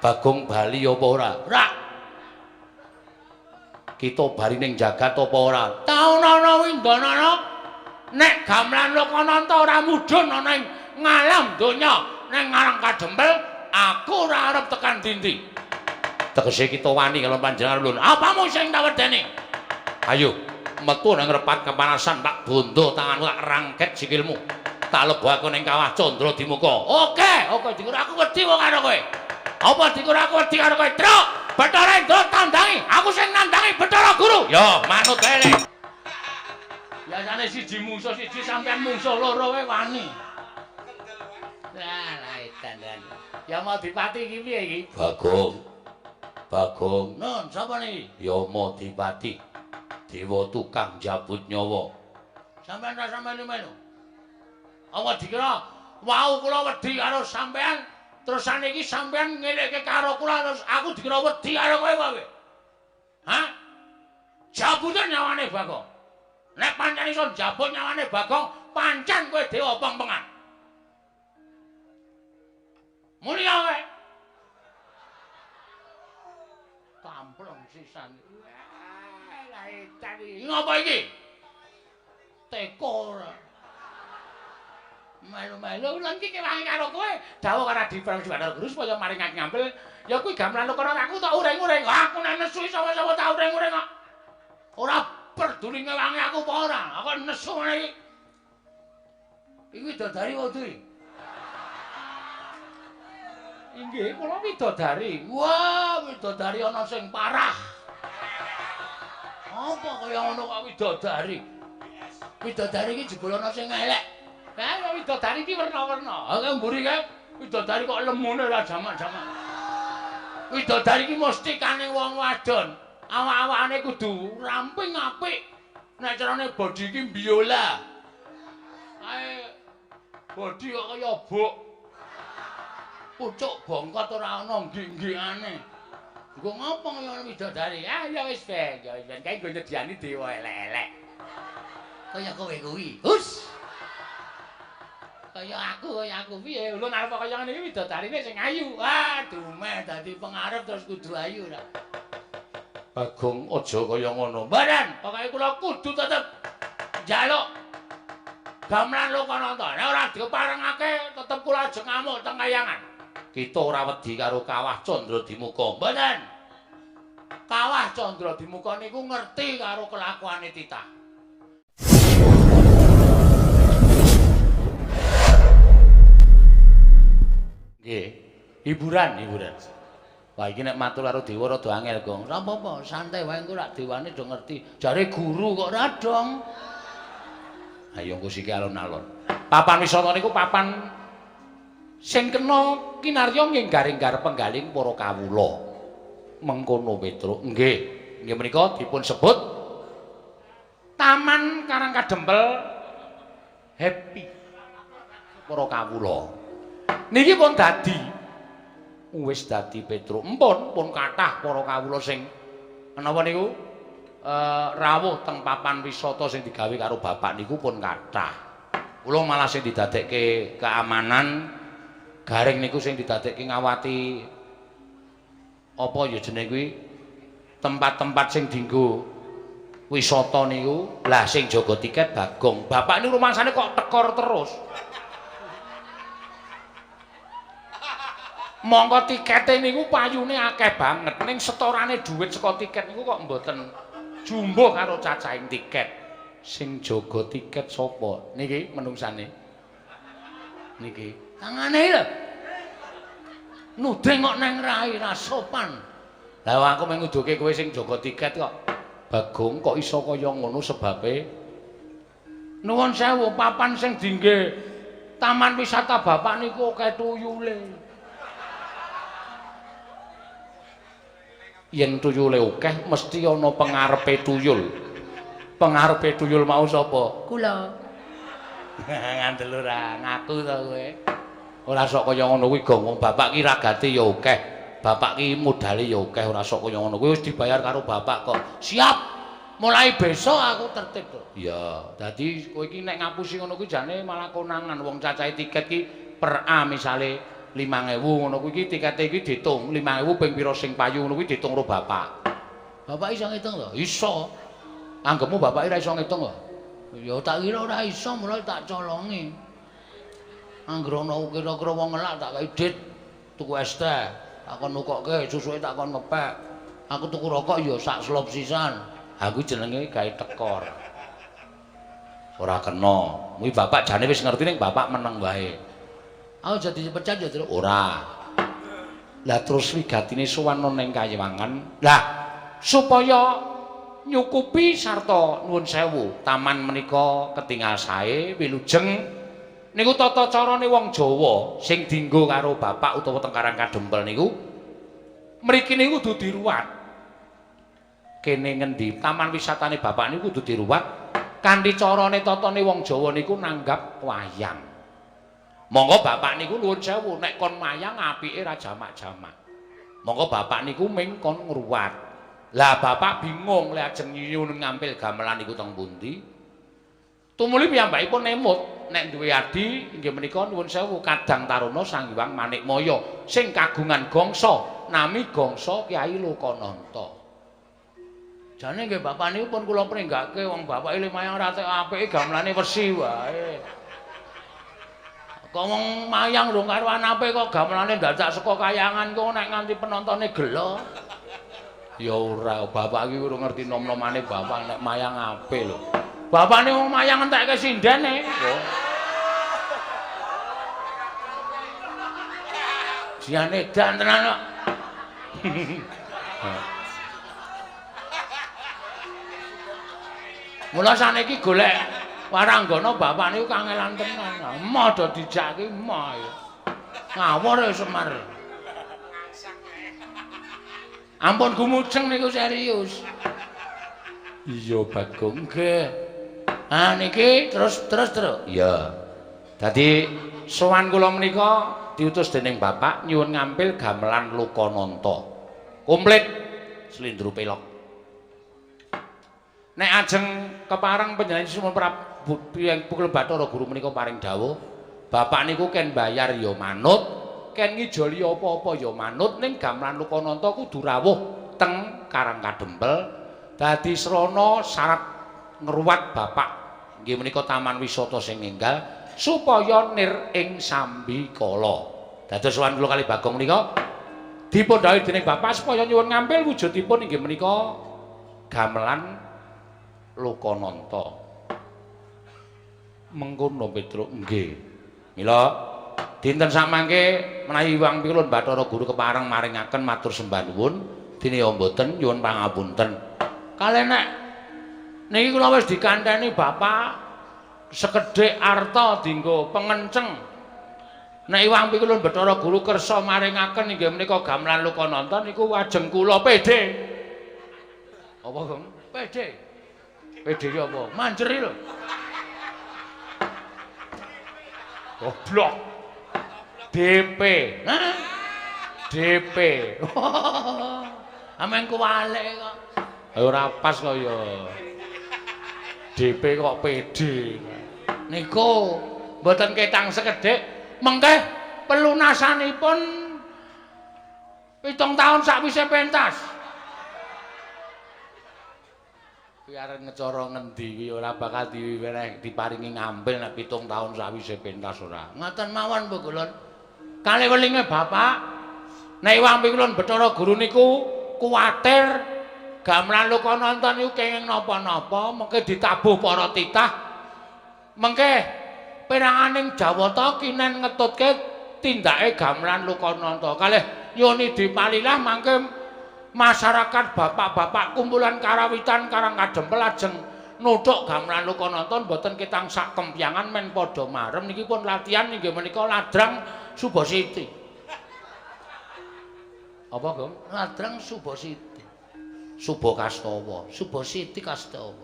Bagong bali apa ora? Ora. Kita bali ning jagat apa ora? Taunana Windanana, nek gamelan Lokananta ora mudhun ana ing ngalam donya ning Ngarang Kadempel, aku ora arep tekan dindi. Tegese kita wani kalau panjenengan lun. Apamu sing tak wedeni? Ayo, metu nang repat kepanasan tak bondo tanganmu tak rangket sikilmu. Tak lebokake ning kawah Candra Dimuka. Oke, oke dikira aku wedi wong karo kowe. Apa dikira aku wedi karo kowe? Truk, Bathara Indra tandangi, aku sing nandangi Bathara Guru. Yo, manut ae. Biasane siji mungsuh siji sampean mungsuh loro wae wani. Lah, lah edan. Ya mau dipati iki piye iki? Bagong. Bagong. Nun, sapa niki? Yama Dipati. Dewa tukang jabut nyawa. Sampeyan ra sampeyan melu. Apa dikira wau kula wedi karo sampean, terus saniki sampean ngelekke karo kula terus aku dikira wedi karo kowe apa kowe? Hah? Jabuten nyawane Bagong. Nek pancen iso njabut nyawane Bagong, pancen kowe dewa pengpengan. Muni kowe. Kampleng sisan. Wah, lah edan iki. Ngapa iki? Teko ora. Melu-melu lan iki kewangi karo kowe. Dawuh karo Adi Prabu Guru supaya maringake ngampil. Ya kuwi gamelan Lokananta aku tak ureng-ureng. Aku nek nesu sapa-sapa tak ureng-ureng kok. Ora peduli ngewangi aku apa ora. Aku nesu ngene iki. Iki widodari kudu iki. Inggih, kula widodari. Wah, widodari ana sing parah. Apa kaya ngono kok widodari? Widodari iki jebul ana sing elek. Lah, widodari iki werna-werna. Ha, mburi kae widodari kok lemune ora jamak-jamak. Widodari iki mesti kane wong wadon. Awak-awakane kudu ramping apik. Nek carane body iki biola. Kae body kok kaya buk. Pucuk bongkot ora ana nggik-nggikane. Nggo ngopo kaya widodari? Ah ya wis ben, ya wis ben kae nggo nyediani dewa elek-elek. Kaya kowe kuwi. Hus. Kaya aku piye? Ulun arep kaya ngene iki widodarine sing ayu. Ah, dumeh dadi pengarep terus kudu ayu ra. Bagong aja kaya ngono. Mboten, pokoke kula kudu tetep njaluk gamelan Lokananta. Nek ora diparengake tetep kula ajeng ngamuk teng kayangan. Kita ora wedi karo Kawah Candra Dimuka. Mboten. Kawah Candra Dimuka niku ngerti karo kelakuane titah. Nggih, hiburan, hiburan. Wah, iki nek matur karo dewa rada angel, Gong. Ora apa-apa, santai wae engko rak dewane do ngerti. Jare guru kok ora dong. Ayo engko siki alon-alon. Papan wisata niku papan sing kena kinarya nginggar-inggar penggaling para kawula. Mengkono Petruk. Nggih, nggih menika dipun sebut Taman Karang Kadempel Happy para kawula. Niki pun dadi wis dadi Petruk. Empun pun kathah para kawula sing menapa niku rawuh teng papan wisata sing digawe karo bapak niku pun kathah. Kula malah sing didadekke keamanan garing niku sing didadekke ngawati apa ya jenenge kuwi tempat-tempat sing dienggo wisata niku. Lah sing jaga tiket Bagong. Bapak niku rumangsane kok tekor terus. Mongko tikete niku payune akeh banget, ning setorane dhuwit saka tiket niku kok mboten jumbuh karo cacahing tiket. Sing jaga tiket sapa? Niki menungsane. Niki tangane lho. Nuding kok neng rai ra sopan. Lah aku mung nguduke kowe sing jaga tiket kok. Bagong kok iso kaya ngono sebabe? Nuwun sewu, papan sing dingge taman wisata bapak niku akeh tuyule. Yen tuyule akeh mesti ana pengarepe tuyul. Pengarepe tuyul mau sapa? Kula. Ngandel ora ngaku to kowe. Ora sok kaya ngono kuwi, Gong. Wong bapak ki ragate ya akeh. Bapak ki modale ya akeh, ora sok kaya ngono kuwi wis dibayar karo bapak kok. Siap. Mulai besok aku tertib to. Iya, dadi kowe iki nek ngapusi ngono kuwi jane malah konangan wong cacahe tiket ki per A misale 5.000 ngono kuwi iki tikete iki diitung 5.000 ping pira sing payu ngono kuwi diitung karo bapak. Bapak iso ngitung to? Iso. Anggepmu bapak ora iso ngitung kok. Ya tak kira ora iso mulai tak colongi. Angger ana kira-kira wong ngelak tak kei dit tuku es teh, tak kon nukokke, susuke tak kon ngepek. Aku tuku rokok ya sak slop sisan. Aku jenenge gawe tekor. Ora kena. Kuwi bapak jane wis ngerti ning bapak meneng wae. Aku jadi dipecat ya, Truk. Ora. Lah terus wigatine sowan ning Kayiwangan. Lah supaya nyukupi sarta nuwun sewu, taman menika ketingal sae wilujeng niku tata carane wong Jawa sing dienggo karo bapak utawa teng Karang Kadempel niku mriki niku kudu diruwat. Kene ngendi taman wisatane bapak niku kudu diruwat kanthi carane tatane wong Jawa niku nanggap wayang. Monggo bapak niku nuwun sewu nek kon mayang apike ra jamak-jamak. Monggo bapak niku ming kon ngruwat. Lah bapak bingung lek ajeng nyuwun ngampil gamelan niku teng pundi. Tumuli piyambakipun emut nek duwe adi inggih menika nuwun sewu Kadang Taruna Sang Hyang Manikmaya sing kagungan gangsa nami gangsa Kyai Lokananta. Jane nggih bapak niku pun kula pringgake wong bapake mayang ora tek apike gamelane wesi wae. Kok wong mayang rung karuan apik kok gamelane dadak saka kayangan kok nek nganti penontone gelo. Ya ora, bapak iki urung ngerti nom-nomane bapak nek mayang apik lho. Bapakne wong mayang entekke sindene. Oh. Jian edan tenan kok. Mula saniki golek waranggana bapak niku kangelan tenan. Emoh do dijak ki emoh. Ngawur ya Semar. Ampun gumujeng niku serius. Iya Bagong nggih. Ah niki terus. Iya. Dadi sowan kula menika diutus dening bapak nyuwun ngampil gamelan Lokananta. Komplit slendro pelok. Nek ajeng kepareng panjenengan Sunan Prabu Pukul Bathara Guru menika paring dawuh, bapak niku ken bayar ya manut, ken ngijoli apa-apa ya manut, ning gamelan Lokananta kudu rawuh teng Karang Kadempel dadi srana syarat ngruwat bapak inggih menika taman wisata sing enggal supaya nir ing sambikala. Dados sowan kula kali Bagong menika dipun dhawuhi dening bapak supaya nyuwun ngampil wujudipun inggih menika gamelan Lokananta. Mengkono Petruk nggih. Mila dinten samangke menawi Hyang Pikulun Bathara Guru kepareng maringaken matur sembah nuwun dene ya mboten nyuwun pangapunten. Kalih nek niki kula wis dikanteni bapak sekedhik arta dienggo pengenceng. Nek Hyang Pikulun Bathara Guru kersa maringaken inggih menika gamelan Lokananta niku ajeng kula PD. Apa, Gong? PD. PD ki apa? Manjeri lho. Goblok. DP. Hah? DP. Amen kuwalik kok. Ora pas kok ya. DP kok PD. Niku mboten ketang sekedhik, mengke pelunasanipun 7 taun sakwise pentas. Kuwi arep ngecara ngendi kuwi ora bakal diweneh diparingi ngambil nek 7 taun sawise pentas ora. Ngoten mawon Bu Gulun. Kalih welinge bapak nek Hyang Pikulun Bathara Guru niku kuwatir gamelan Lokananta niku kenging napa-napa mengke ditabuh para titah mengke peranganing Jawata kinen ngetutke tindake gamelan Lokananta. Kalih nyuwun dipalilah mangke masyarakat bapak-bapak kumpulan karawitan Karang Kadempel ajeng nuthuk gamelan Lokananta mboten ketang sak kempyangan men padha marem niki pun latihan inggih menika ladrang Subasiti. Apa, Gong? Ladrang Subasiti. Subakastawa, Subasiti Kastawa.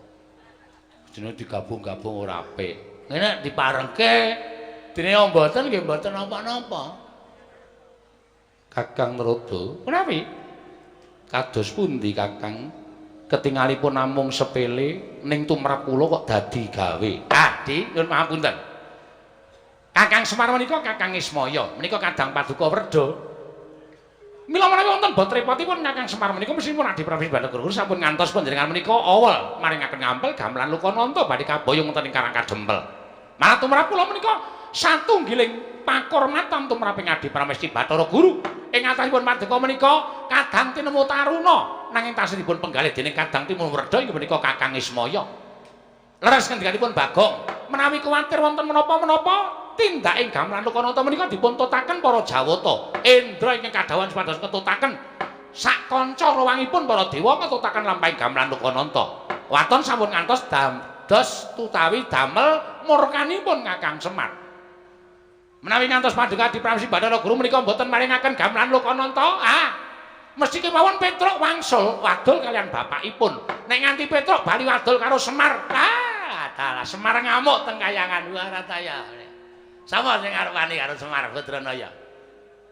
Jenenge digabung-gabung ora apik. Ngene diparengke dene mboten nggih mboten napa-napa. Kakang Narada, menawi kados pundi Kakang ketingalipun namung sepele ning tumrap kula kok dadi gawe. Ah, Di, nyuwun pangapunten. Kakang Semar menika Kakang Ismaya, menika kadang paduka Werda. Mila menawi wonten bot repotipun Kakang Semar menika mesthipun Adi Prabu Bathara Guru sampun ngantos panjenengan menika awel maringaken ngampel gamelan Lokananta badhe kaboyong wonten ing Karang Kadempel. Malah tumrap kula menika satunggiling pakurmatan tumraping Adi Pramesti Bathara Guru ing atasipun paduka menika kadang tinemu taruna nanging tasih dipun penggalih dening kadang Timun Werda inggih menika Kakang Ismaya. Leres ngendikanipun Bagong, menawi kuwatir wonten menapa-menapa tindaking gamelan Lokananta menika dipun tutaken para Jawata. Indra ingkang kadhawuhan supados ngetutaken sak kanca rewangipun para dewa ngetutaken lampahing gamelan Lokananta. Waton sampun ngantos dados utawi damel murkanipun Kakang Semar. Menawi ngantos paduka Adi Pramesti Bathara Guru menika mboten maringaken gamelan Lokananta, ah mesti kemawon Petruk wangsul wadul kalian bapakipun. Nek nganti Petruk bali wadul karo Semar, ah dalah Semar ngamuk teng kayangan Warataya. Sapa sing arep wani karo Semar Badranaya?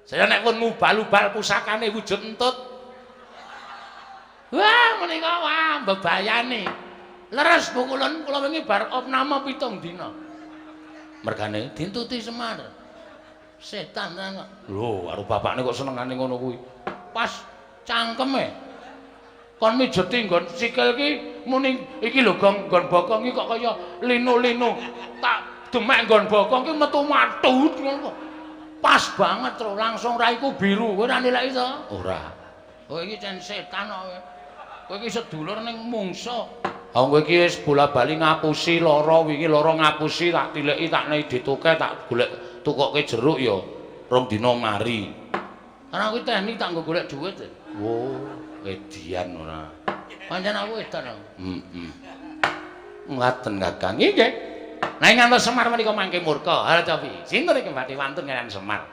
Saya nek pun ngubal-ubal pusakane wujud entut. Wah, menika wah bebayani. Leres pukulun kula wingi bar opname 7 dina. Mergane dintuti Semar. Setan tenan kok. Lho, karo bapakne kok senengane ngono kuwi. Pas cangkeme. Kon mijeti nggon sikil ki muni iki lho gong nggon bokong iki kok kaya linu-linu. Tak demek nggon bokong ki metu matut ngono. Pas banget tro, langsung raiku biru. Kowe ora nilai to? Ora. Oh iki cen setan kok. Kowe iki sedulur ning mungsa. Ha kowe iki wis bola-bali ngapusi lara wingi lara ngapusi tak tileki tak nei dituke tak golek tukoke jeruk ya rong dina mari. Karena aku teknik tak nggo golek duit. Oh, edian ora. Pancen aku edan aku. Heeh. Ngaten Kakang. Nggih. Nanging ngantos Semar menika mangke murka. Ha cobi. Sinten iki badhe wantun kaliyan Semar?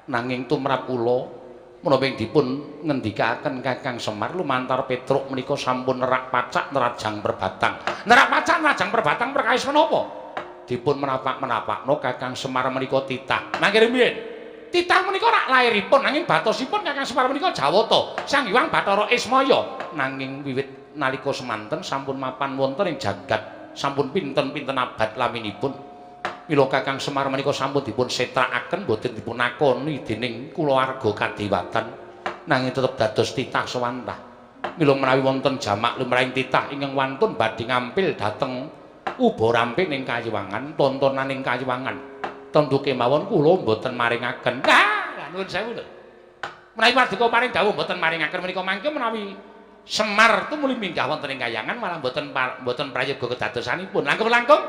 Nanging tumrap kula menapa ing dipun ngendikaken Kakang Semar lumantar Petruk menika sampun nerak pacak nerajang perbatang. Nerak pacak nerajang perbatang perkawis menapa? Dipun menapak-menapakno Kakang Semar menika titah. Mangke rumiyin. Titah menika rak lairipun nanging batosipun Kakang Semar menika Jawata, Sang Hyang Bathara Ismaya. Nanging wiwit nalika semanten sampun mapan wonten ing jagat, sampun pinten-pinten abad laminipun. Mila Kakang Semar menika sampun dipun setrakaken boten dipun akoni dening kulawarga kadewatan nanging tetep dados titah sewantah. Mila menawi wonten jamak lumrahing titah ingkang wantun badhe ngampil dhateng uba rampe ning kayiwangan, tontonan ning kayiwangan. Tentu kemawon kula mboten maringaken. Ah, nuwun sewu lho. Menawi paduka paring dawuh mboten maringaken menika mangke menawi Semar tumuli minggah wonten ing kayangan malah mboten mboten prayoga kedadosanipun. Langkung-langkung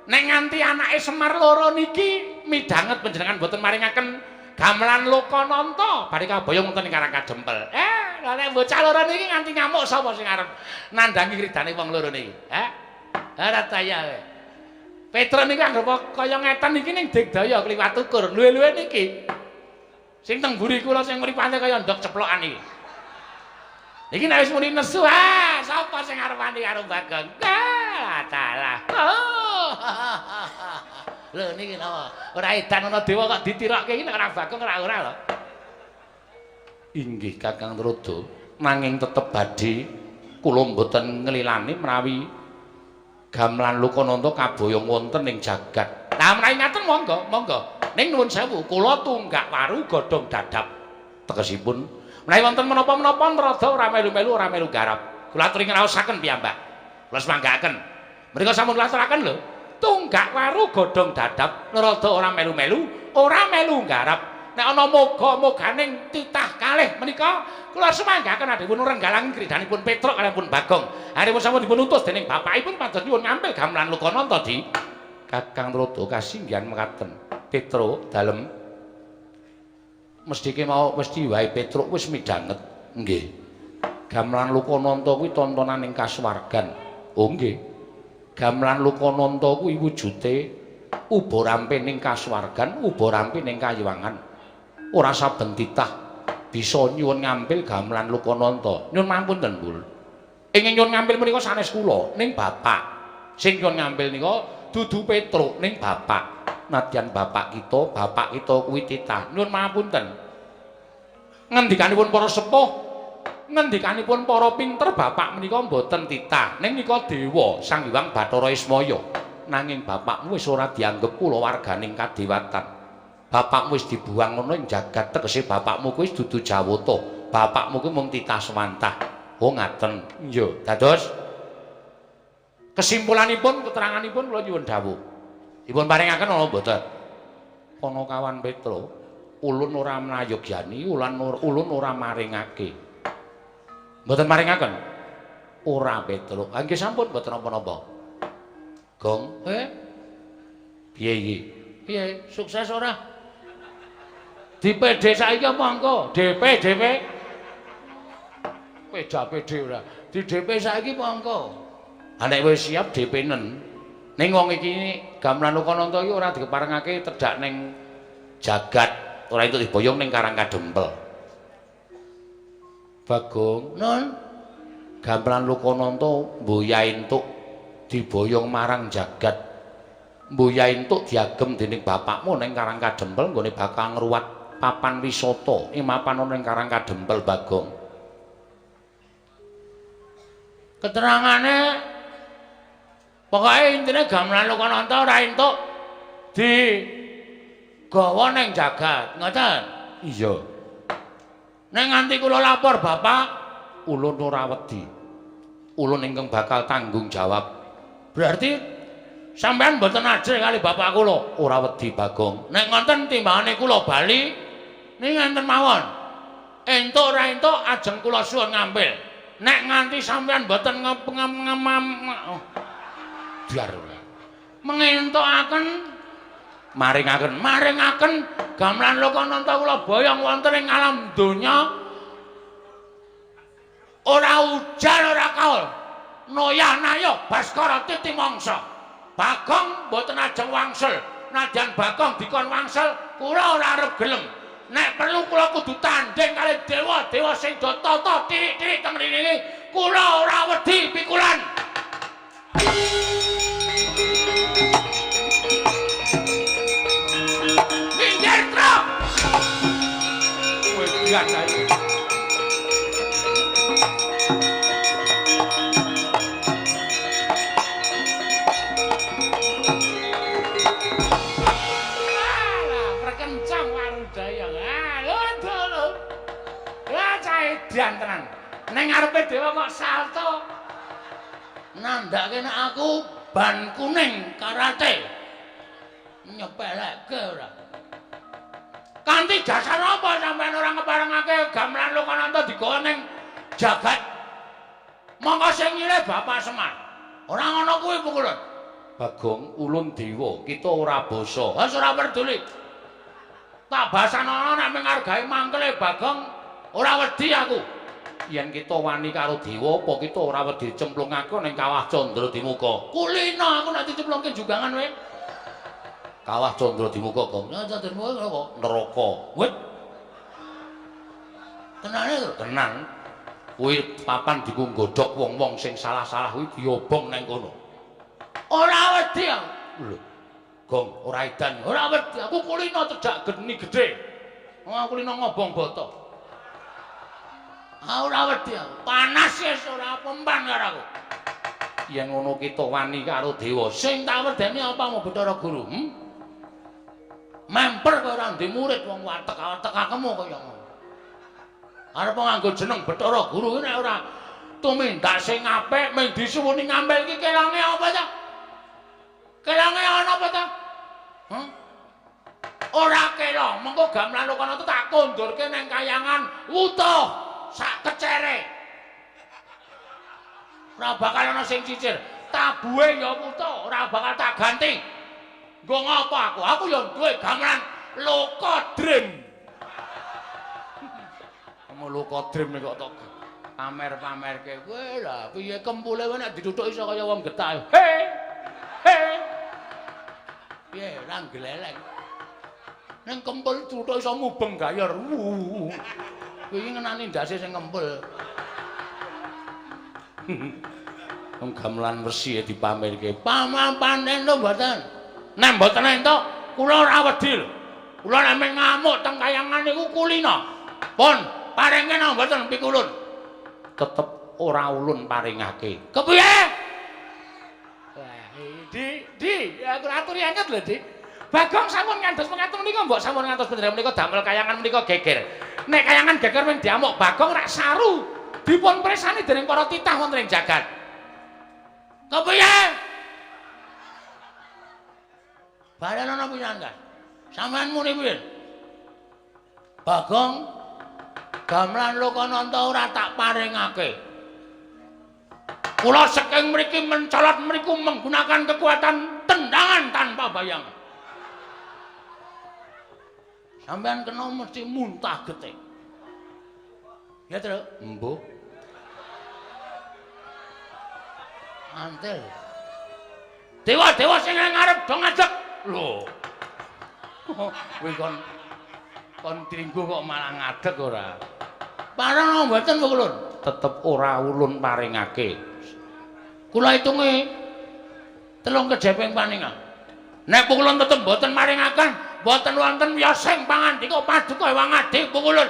nek nganti anake Semar loro niki midhanget panjenengan mboten maringaken gamelan Lokananta badhe kaboyong wonten ing Karang Kadempel. Lha nek bocah loro niki nganti ngamuk sapa sing arep nandhangi kridane wong loro niki? Heh. Ora daya kowe. Petruk niku anggere kaya ngeten iki ning digdaya kliwat ukur. Luwe-luwe niki. Sing teng mburi kula sing mripate kaya ndok ceplokan iki. Iki nek wis muni nesu, ah, sapa sing arep wani karo Bagong? Ah, dalah. Oh. Lho niki napa? Ora edan ana dewa kok ditirokke iki nek ora Bagong ora ora lho. Inggih Kakang Trada, nanging tetep badhe kula mboten nglilani menawi gamelan Lokananta kaboyong wonten ing jagat. Lah menawi ngaten monggo, monggo. Ning nuwun sewu, kula tunggak waru godhong dadap. Tegesipun menawi wonten menapa-menapa Trada ora melu-melu ora melu garap. Kula aturi ngraosaken piyambak. Kula semanggaaken. Mriku sampun kula aturaken lho. Tunggak waru godhong dadap, Narada ora melu-melu, ora melu garap. Nek ana moga-moganing titah kalih menika kula semanggaken adhipun renggalang kridanipun Petruk kaliyan Bagong. Aripun sampun dipun utus dening bapakipun pados nyuwun ngampil gamelan Lokananta di Kakang Trada kasinggihan mekaten. Petruk dalem mesti mau mesti wae Petruk wis midhanget. Nggih. Gamelan Lokananta kuwi tontonan ing kasuwargan. Oh nggih. Gamelan Lokananta kuwi wujude uba rampe ning kasuwargan, uba rampe ning kayiwangan. Ora saben titah bisa nyuwun ngampil gamelan Lokananta. Nyuwun mampunten, Bul. Ingkang nyuwun ngampil menika sanes kula, ning bapak. Sing nyuwun ngampil nika dudu Petruk, ning bapak. Nadyan bapak kita kuwi titah. Nyuwun mapunten. Ngendikanipun para sepuh, ngendikanipun para pinter bapak menika mboten titah, ning nika dewa Sang Hyang Bathara Ismaya. Nanging bapakmu wis ora dianggep kulawarganing kadewatan. Bapakmu wis dibuang ana ing jagat, tegese bapakmu kuwi dudu Jawata. Bapakmu kuwi mung titah swantah. Oh ngaten. Iya, dados kesimpulanipun, keteranganipun kula nyuwun dawuh. Dipun paringaken ana mboten? Panakawan Petro, ulun ora mrayogyani, ulun ora maringake. Mboten maringaken? Ora Petro. Ha nggih sampun mboten napa-napa. Gong, piye iki? Piye? Sukses ora? Di PD saiki apa engko? DP, DP. Peda PD ora. Di DP saiki apa engko? Ha nek wis siap DP-nen. Ning wong iki gamelan Lokananta iki ora dikeparengake tedhak ning jagat, ora entuk diboyong ning Karang Kadempel. Bagong, nun. Gamelan Lokananta mboya entuk diboyong marang jagat. Mboya entuk diagem dening bapakmu ning Karang Kadempel nggone bakal ngruwat papan wisata ing mapan ana ning Karang Kadempel, Bagong. Keterangane pokoke intine gamelan Lokananta ora entuk digawa ning jagat, ngoten? Iya. Nek nganti kula lapor bapak, ulun ora wedi. Ulun ingkang bakal tanggung jawab. Berarti sampean mboten ajrih kali bapak kula? Ora wedi, Bagong. Nek ngoten timbangane kula bali ning ngenten mawon. Entuk ora entuk ajeng kula suwun ngampil. Nek nganti sampean mboten biar mengentukaken maringaken maringaken gamelan Lokananta kula boyong wonten ing alam donya, ora ujan ora kaul, noyah nayo Baskara titi mangsa. Bagong mboten ajeng wangsul. Nadyan Bagong dikon wangsul, kula ora arep gelem. Nek perlu kula kudu tanding kali dewa-dewa sing do tata tirik-tirik teng mriki, kula ora wedi pikulan. Minggir, Truk. Wedan ae. Alah, perkencang Warudaya. Ah, lho lho. Wah, cah edan tenan. Ning ngarepe dewa kok salto. Nandhake nek aku ban kuning karate. Nyepelekke ora. Kanthi dasar apa sampean ora ngeparengake gamelan Lokananta digawa ning jagat? Monggo sing nyilih Bapak Semar. Ora ngono kuwi pukulun. Bagong, ulun dewa, kita ora basa. Wis ora peduli. Tak basanono nek menghargai mangkele Bagong, ora wedi aku. Yen kita wani karo dewa, apa kita ora wedi cemplungake ning Kawah Candra Dimuka? Kulino aku nek dicemplungke jugangan kowe. Kawah Candra Dimuka, Gong. Candra Dimuka apa? Neraka. Wit. Tenane to? Tenan. Kuwi papan diku nggodhog wong-wong sing salah-salah kuwi diobong nang kono. Ora wedi aku. Lho. Gong, ora edan. Ora wedi aku kulino cedhak geni gedhe. Wong kulino ngobong boto. Ah, ora wedi aku. Panas wis ora pempan karo aku. Yen ngono kita wani karo dewa. Sing tak wedeni apa mau Bathara Guru? Memper kaya ora ndek murid wong watek-watekakemu kaya ngono. Arep nganggo jeneng Bathara Guru ki nek ora tumindak sing apik mung disuwuni ngampil iki kelonge apa ta? Kelonge ana apa ta? Ora kelong, mengko gamelan Lokananta tak kondurke nang kayangan wutuh sak kecere. Ora bakal ana sing cicir. Tabuhe ya wutuh, ora bakal tak ganti. Nggo ngapa aku? Aku ya duwe gamelan Loka Dream. Loka Dream kok tok pamer-pamerke. Kowe lah piye kempule kowe nek dituthuk iso kaya wong getak. He. He. Piye ra gleleng. Ning kempul tuthuk iso mubeng gayor. Kuwi ngenani ndase sing kempul. Wong gamelan resi dipamerke. Pamapan entuk mboten? Nek mboten entuk, kula ora wedi lho. Kula nek ngamuk teng kayangan niku kulino. Pun paringe napa mboten pikulun? Tetep ora ulun paringake. Kepiye? Wah, di. Piye? Ya aku aturi anget lho, Dik. Bagong sampun ngantos mekaten menika mbok sampun ngantos panjenengan menika damel kayangan menika geger. Nek kayangan geger men diamuk Bagong rak saru. Dipun presani dening para titah wonten ing jagat. Kepiye? Bareng ana pisan ta? Sampeyan muni piye? Bagong gamelan Lokananta ora tak paringake. Kula saking mriki mencolot mriku menggunakan kekuatan tendangan tanpa bayangan. Sampeyan kena mesti muntah getih. Ya, Tru? Embuh. Antil. Dewa-dewa sing ngarep do ngadeg. Lho. Kowe kon tringgo kok malah ngadeg ora? Parang mboten kula. Tetep ora ulun paringake. Kula hitunge 3 kejeping paningan. Nek pukulun tetep mboten maringaken, mboten wonten wiyosing pangandika paduka Ewang Adi pukulun.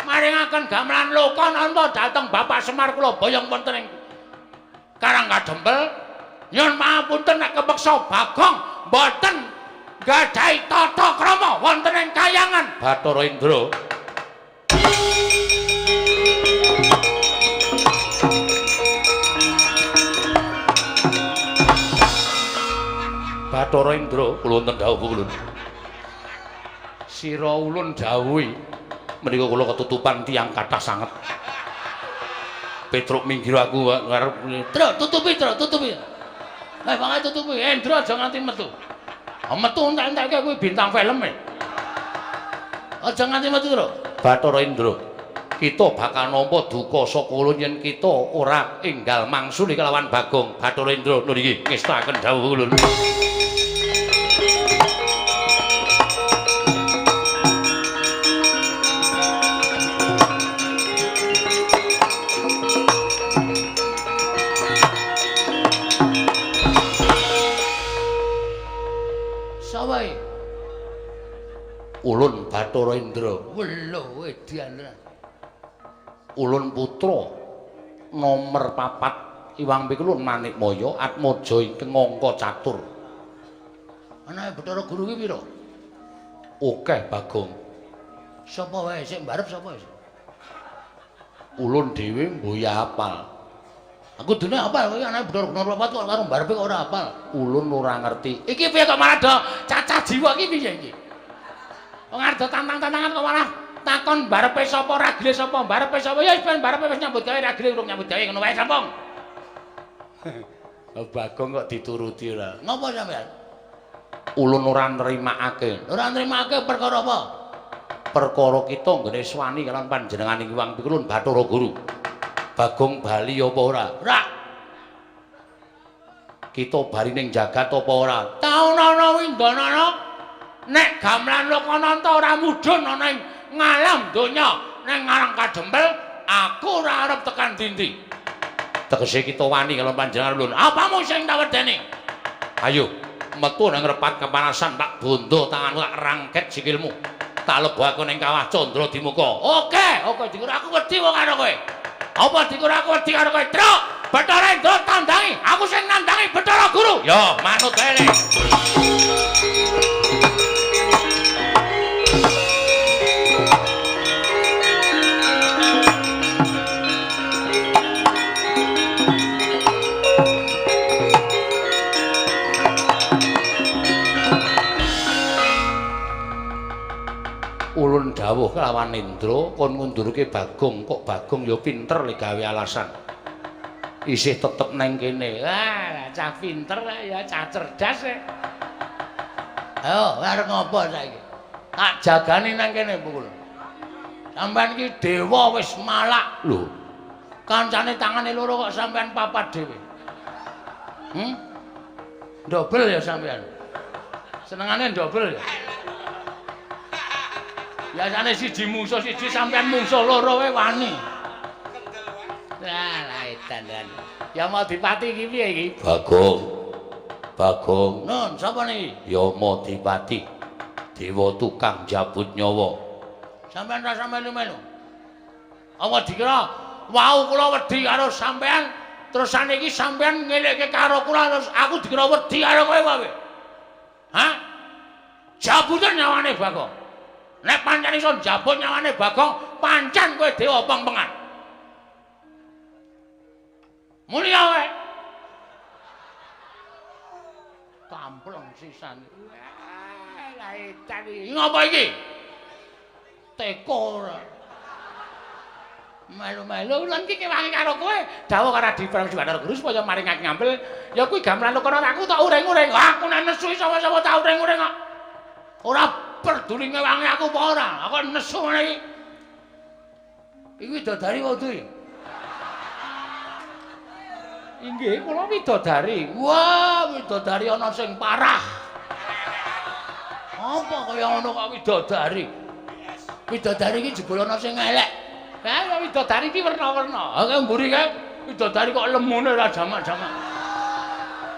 Maringaken gamelan Lokananta dhateng Bapak Semar kula boyong wonten ing Karang Kadempel. Nyuwun pangapunten nek kepeksa Bagong mboten nggadahi tata krama wonten ing kayangan Bathara Indra. Bathara Indra kula wonten dawuh kula. Sira ulun dawuhi menika kula ketutupan tiyang kathah sanget. Petruk minggir aku ngarep. Truk tutupi, Truk tutupi. Eh banget tutupi. Endra aja nganti metu. Metu entek-entekke kuwi bintang film e. Aja nganti metu, Truk. Bathara Indra, kita bakal nampa duka saka ulun yen kita ora enggal mangsuli kelawan Bagong. Bathara Indra lho niki ngestakaken dawuh ulun. Ulun Bathara Indra. Welo edan. Ulun putra nomer 4 Iwang Pikulun Manikmaya Atmaja ingkang angka catur. Anake Bathara Guru ki pira? Akeh Bagong. Sapa wae sing mbarep sapa wis? Ulun dhewe mboya apal. Aku dene apal kowe anake Bathara Guru nomor 4 kok karo mbarepe kok ora apal. Ulun ora ngerti. Iki piye kok malah do cacah jiwa iki piye iki? Wong arep tantang-tantangan kok malah takon barepe sapa ragile sapa barepe sapa ya wis ben barepe wis nyambut gawe ragile urung nyambut gawe ngono wae sampung. Bagong kok dituruti ora. Ngopo sampean? Ulun ora nrimakake. Ora nrimakake perkara apa? Perkara kita nggene swani kalawan panjenengan Hyang Pikulun Bathara Guru. Bagong bali apa ora? Ora. Kita bali ning jagat apa ora? Taunana windanana nek gamelan Lokananta ora mudhun ana ing ngalam donya ning Karang Kadempel, aku ora arep tekan dindi. Tegese kita wani karo panjenengan ulun. Apamu sing tak wedeni? Ayo metu nang repat kepanasan tak bondo tanganmu tak rangket sikilmu. Tak lebokake ning kawah Candra Dimuka. Oke, oke dikira aku wedi wong karo kowe. Apa dikira aku wedi karo kowe? Truk, Bathara Indra tandangi, aku sing nandangi Bathara Guru. Yo, manut wae. Ulun dawuh kelawan Indra kon ngundurke Bagong, kok Bagong ya pinter le gawe alasan. Isih tetep neng kene. Wah, cah pinter ya, cah cerdas e. Ayo, arep ngopo saiki? Tak jagani nang kene pukul. Sampeyan iki dewa wis malak lho. Kancane tangane loro kok sampeyan papat dhewe. Dobel ya sampeyan. Senengane dobel ya. Biasane siji mungsuh siji sampean mungsuh loro wae wani. Lah edan. Ya mau dipati iki piye iki? Bagong. Bagong. Nun, sapa niki? Yama Dipati. Dewa tukang jabut nyawa. Sampean rasa melu-melu. Apa dikira wau kula wedi karo sampean Terus saniki sampean ngelekke karo kula terus aku dikira wedi karo kowe apa? Hah? Jabuten nyawane Bagong. Nek pancen iso njabut nyawane Bagong, pancen kowe dewa pengpengan. Mulya wae. Kampleng sisan. Lah edan iki. Ngapa iki? Teko ora. Melu-melu lan iki kewangi karo kowe. Dawuh karo Adi Prabu Bathara Guru supaya maringake ngampil. Ya kuwi gamelan kono aku tak uring-uring. Aku nek nesu sapa-sapa tak uring-uring kok. Ora peduli ngewangi aku apa ora. Aku nesu ngene iki. Iki widodari wae iki. Inggih, kula widodari. Wah, widodari ana sing parah. Apa kaya ngono kok widodari? Widodari iki jebul ana sing elek. Ha, widodari iki werna-werna. Ha, mburi kae widodari kok lemune ora jamak-jamak.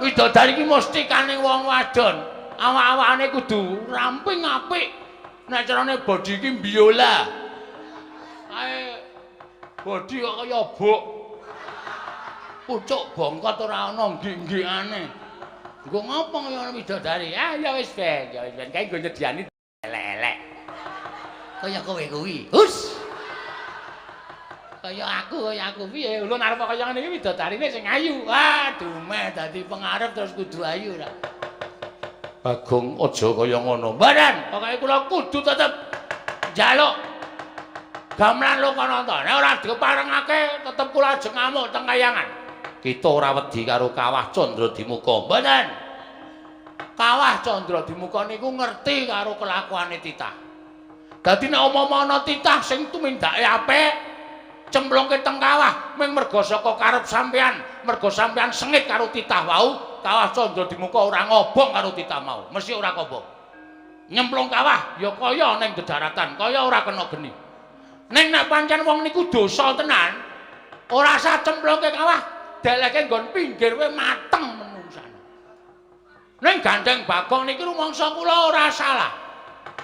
Widodari iki mustikane wong wadon. Awak-awakane kudu ramping apik. Nek carane body iki biola. Kae body kok kaya buk. Pucuk bongkot ora ana nggik-nggikane. Nggo ngopo kaya ngono widodari? Ah ya wis ben, ya wis ben kae nggo nyediani elek-elek. Kaya kowe kuwi. Hus. Kaya aku piye? Ulun arep kaya ngene iki widodarine sing ayu. Ah, dumeh dadi pengarep terus kudu ayu ra. Bagong aja kaya ngono. Mboten, pokoke kula kudu tetep njaluk gamelan Lokananta. Nek ora diparengake tetep kula ajeng ngamuk teng kayangan. Kita ora wedi karo Kawah Candradimuka. Mboten. Kawah Candradimuka niku ngerti karo kelakuane titah. Dadi nek umpama ana titah sing tumindake apik, cemplungke teng kawah ming merga saka karep sampean, merga sampean sengit karo titah wau, Kawah Candradimuka ora ngobong karo titah mau, mesti ora kobong. Nyemplung kawah ya kaya ning dedaratan, kaya ora kena geni. Ning nek pancen wong niku dosa tenan, ora usah cemplungke kawah, deleke nggon pinggir wae mateng menungsane. Ning gandeng Bagong niki rumangsa kula ora salah.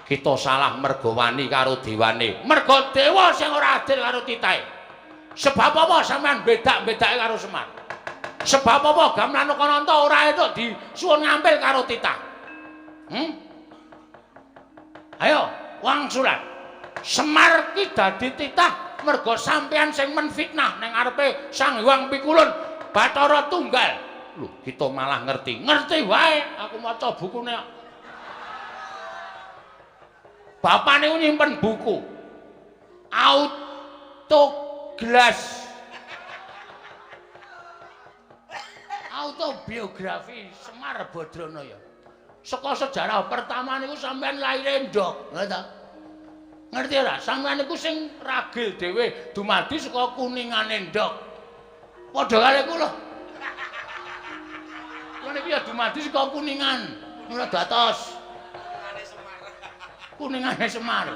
Kita salah merga wani karo dewane. Merga dewa sing ora adil karo titahe. Sebab apa sampean bedak-bedake karo Semar? Sebab apa gamelan Lokananta ora entuk disuwun ngampil karo titah? Ayo, wangsulan. Semar ki dadi titah merga sampean sing menfitnah ning ngarepe Sang Hyang Pikulun Bathara Tunggal. Lho, kita malah ngerti. Ngerti wae, aku maca bukune. Bapane nyimpen buku. Autoglas. Autobiografi Semar Badranaya. Saka sejarah pertama niku sampean laire ndok, ngerti ta? Ngerti ora? Sampeyan niku sing ragil dhewe dumadi saka kuningane ndok. Padha karo kula. Kula niki ya dumadi saka kuningan. Ora datos. Kuningane Semar.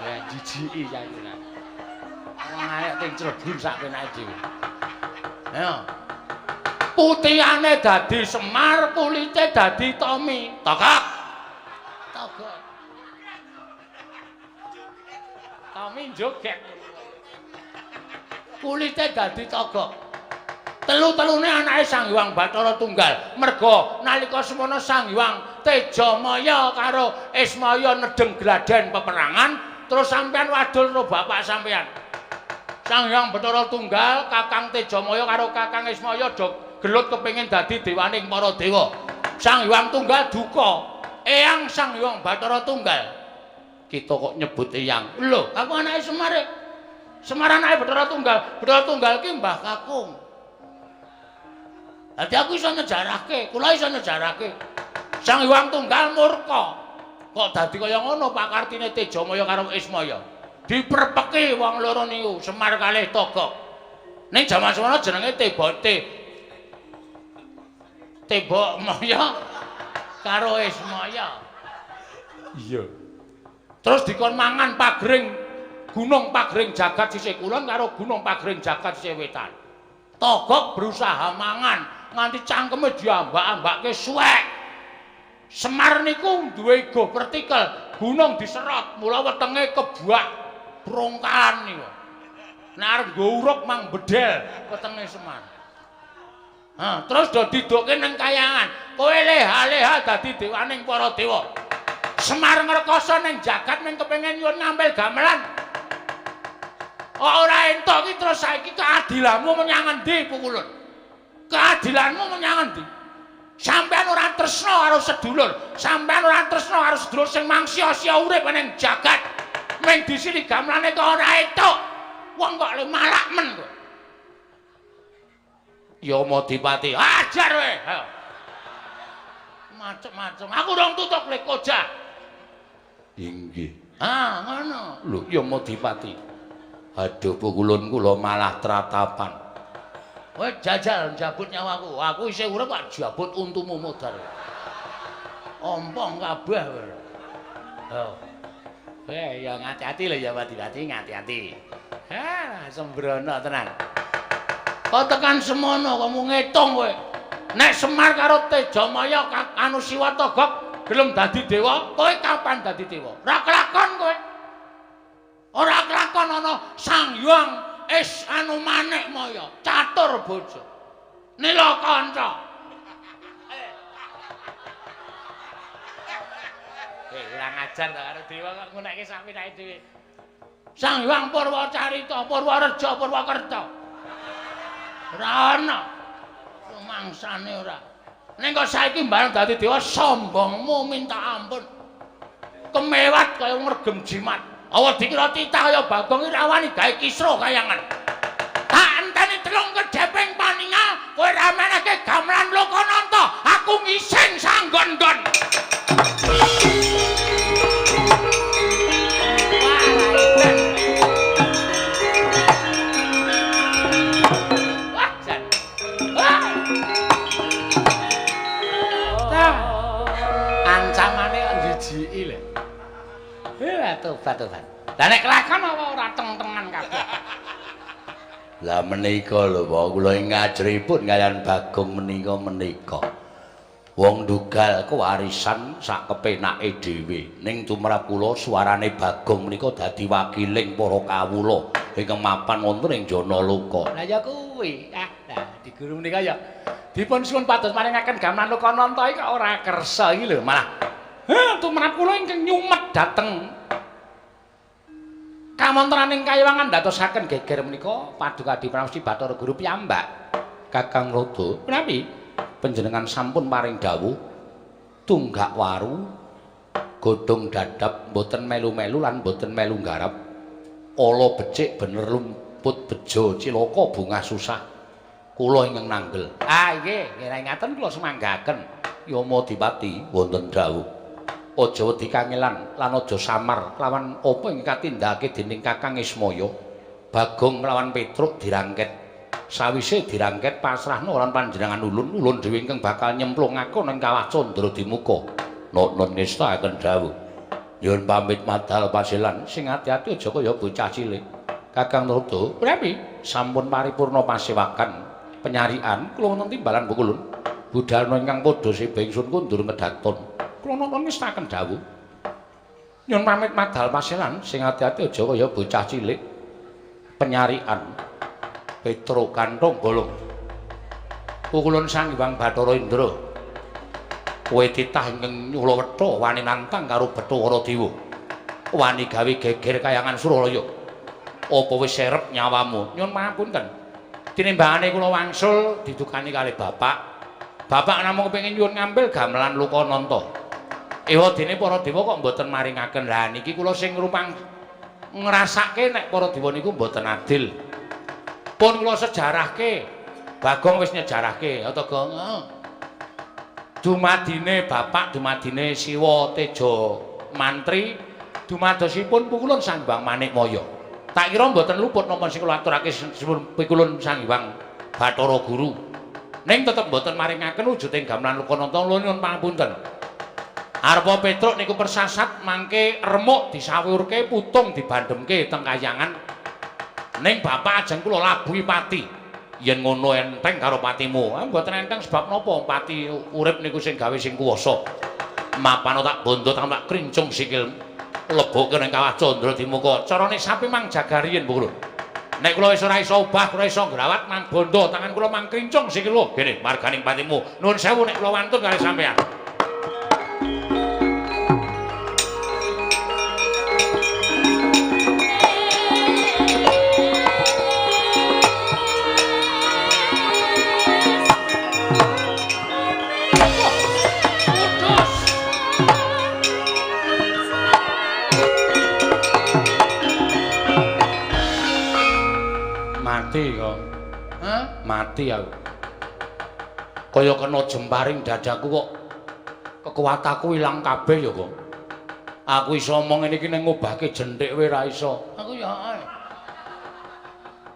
Ya jijiki saiki. Wong arek ting crebun sak penake dhewe. Ayo. Putihane dadi Semar, kulite dadi Tommy. Togok. Togok. Tommy joget. Kulite dadi togok. Telu-telune anake Sang Hyang Bathara Tunggal. Merga nalika semono Sang Hyang Tejamaya karo Ismaya nedeng gladen peperangan, terus sampean wadul karo bapak sampean. Sang Hyang Bathara Tunggal, Kakang Tejamaya karo Kakang Ismaya do gelut kepengin dadi dewaning para dewa. Sang Hyang Tunggal duka, eyang Sang Hyang Bathara Tunggal. Kita kok nyebut eyang. Lho, aku anake Semar. Semar anake Bathara Tunggal. Bathara Tunggal ki Mbah Kakung. Dadi aku iso nyejarahke, kula iso nyejarahke. Sang Hyang Tunggal murka. Kok dadi kaya ngono pakartine Tejamaya karo Ismaya. Diprepeki wong loro niku, Semar kalih Togok. Ning jaman semono jenenge Tebote. Tebok Maya karo Ismaya. Iya. Terus dikon mangan pagring Gunung Pagring Jagat sisih kulon karo Gunung Pagring Jagat sisih wetan. Togok berusaha mangan nganti cangkeme diambak-ambake suwek. Semar niku duwe ego vertikal, gunung diserot, mula wetenge kebuak brongkalan niku. Nek arep nggo uruk mang bedhel wetenge Semar. Ha, terus do didokke nang kayangan. Kowe leha-leha dadi dewaning para dewa. Semar ngrekoso ning jagat ning kepengin nyuwun ngambil gamelan. Ora entuk iki terus saiki keadilanmu menyang endi Pukulun? Keadilanmu menyang endi? Sampeyan ora tresna karo sedulur, sampeyan ora tresna karo sedulur sing mangsia-sia urip ning jagat. Ming disili gamelane kok ora entuk. Wong kok le malak men kok. Yamadipati, ajar kowe. Ayo. Macem-macem. Aku rong tutuk le koja. Inggih. Ah, ngono. Lho, Yamadipati. Aduh, Pukulun kula malah tratapan. Kowe jajal njabut nyawaku. Aku isih urip kok jabut untumu modar. Ompong kabeh kowe. Oh. Eh, ya ngati-ati lho Yamadipati, ngati-ati. Ha, sembrono tenan. Kok tekan semono kamu ngitung kowe. Nek Semar karo Tejamaya anu Siwa Togok gelem dadi dewa, kowe kapan dadi dewa? Ora kelakon kowe. Ora kelakon ana Sang Hyang is anu Manik Maya, catur bojo. Nila kanca. Eh, ora ngajar ta karo dewa kok ngunekke sak pinake dhewe. Sang Hyang Purwacarita, Purwareja, Purwakerta. Ora ana. Rumangsane ora. Ning kok saiki bareng dadi dewa sombongmu minta ampun. Kemewat kaya ngregem jimat. Awa dikira titah kaya Bagong iki ra wani gawe kisruh kayangan. Tak enteni telung kedheping paningal kowe ra menehke gamelan Lokananta, aku ngising sanggon-nggon. Wah, jan. Wah. Wah. Ancamane kok njijiki lho. Tobat-tobat. Lah nek kelakon apa ora teng-tengan kabeh. Lah menika lho, Pak, kula ing ngajripun kaliyan Bagong menika. Wong ndugal kewarisan sak kepenake dhewe. Ning tumrap kula suarane Bagong menika dadi wakiling para kawula ingkang mapan wonten ing Janaloka. Lah ya kuwi. Ah, lah di guru menika ya dipun suwun pados maringaken gamelan Lokananta iki kok ora kersa iki lho malah. Heh, tumrap kula ingkang nyumet dhateng kawontenaning kayiwangan ndadosaken geger menika Paduka Pramesti Bathara Guru piyambak. Kakang Rada, Menawi panjenengan sampun paring dawuh tunggak waru godhong dadap mboten melu-melu lan mboten melu nggarap. Ala becik bener lumput bejo cilaka bungah susah. Kula ingkang nanggel. Ah nggih, nggih ngaten kula sumanggaken. Yamadipati wonten dawuh. Aja wedi kangelan lan aja samar kelawan apa ing katindakake dening Kakang Ismaya. Bagong lawan Petruk dirangket. Sawise dirangket pasrahna lan panjenengan ulun, ulun dhewe ingkang bakal nyemplungake ning kawah Candra Dimuka. Nonton ngestakaken dawuh. Nyuwun pamit madal pasilan, sing ati-ati aja kaya bocah cilik. Kakang Rada, Prami sampun paripurna pasewakan penyarian kula wonten timbalan Pukulun. Budalna ingkang padha seba ingsun kundur ngedaton. Kula nonton ngestakaken dawuh. Nyuwun pamit madal pasilan, sing ati-ati aja kaya bocah cilik. Penyarian Petro kanthong bolong. Pukulun Sang Hyang Bathara Indra. Kowe titah ingkang nyulawetha wani nantang karo Bathara Dewa. Wani gawe geger kayangan Suralaya. Apa wis serep nyawamu? Nyuwun pangapunten. Tinimbangane kula wangsul didukani kalih bapak. Bapak namung kepengin nyuwun ngambil gamelan Lokananta. Ewa dene para dewa kok mboten maringaken. Lah niki kula sing ngrupang ngrasake nek para dewa niku mboten adil. Pun kula sejarahke. Bagong wis nyejarahke, ya to, Gong? Heeh. Dumadine bapak, dumadine Siwa Teja Mantri, dumadosipun Pukulun Sang Hyang Manikmaya. Tak kira mboten luput napa sing kula aturake Pikulun Sang Hyang Bathara Guru. Ning tetep mboten maringaken wujuding gamelan Lokananta nyuwun pangapunten. Arpa Petruk niku persasat mangke remuk disawurke putung dibandhemke teng kayangan. Ning bapak ajeng kula labuhi pati. Yen ngono enteng karo patimu. Ah mboten enteng sebab napa pati urip niku sing gawe sing kuwasa. Mapano tak bondo tak krincung sikil lebokke ning kawah Candra Dimuka. Carane sapi mang jaga riyin, Pukulun. Nek kula wis ora iso obah, ora iso ngrawat mang bondo, tangan kula mang krincung sikil kula. Gene marganing patimu. Nuwun sewu nek kula wantun kali sampeyan. Mati kok. Hah? Mati aku. Kaya kena jemparing dadaku kok kekuatanku ilang kabeh ya kok. Aku iso omong ngene iki ning ngobahke jenthik wae ra iso. Aku ya ae.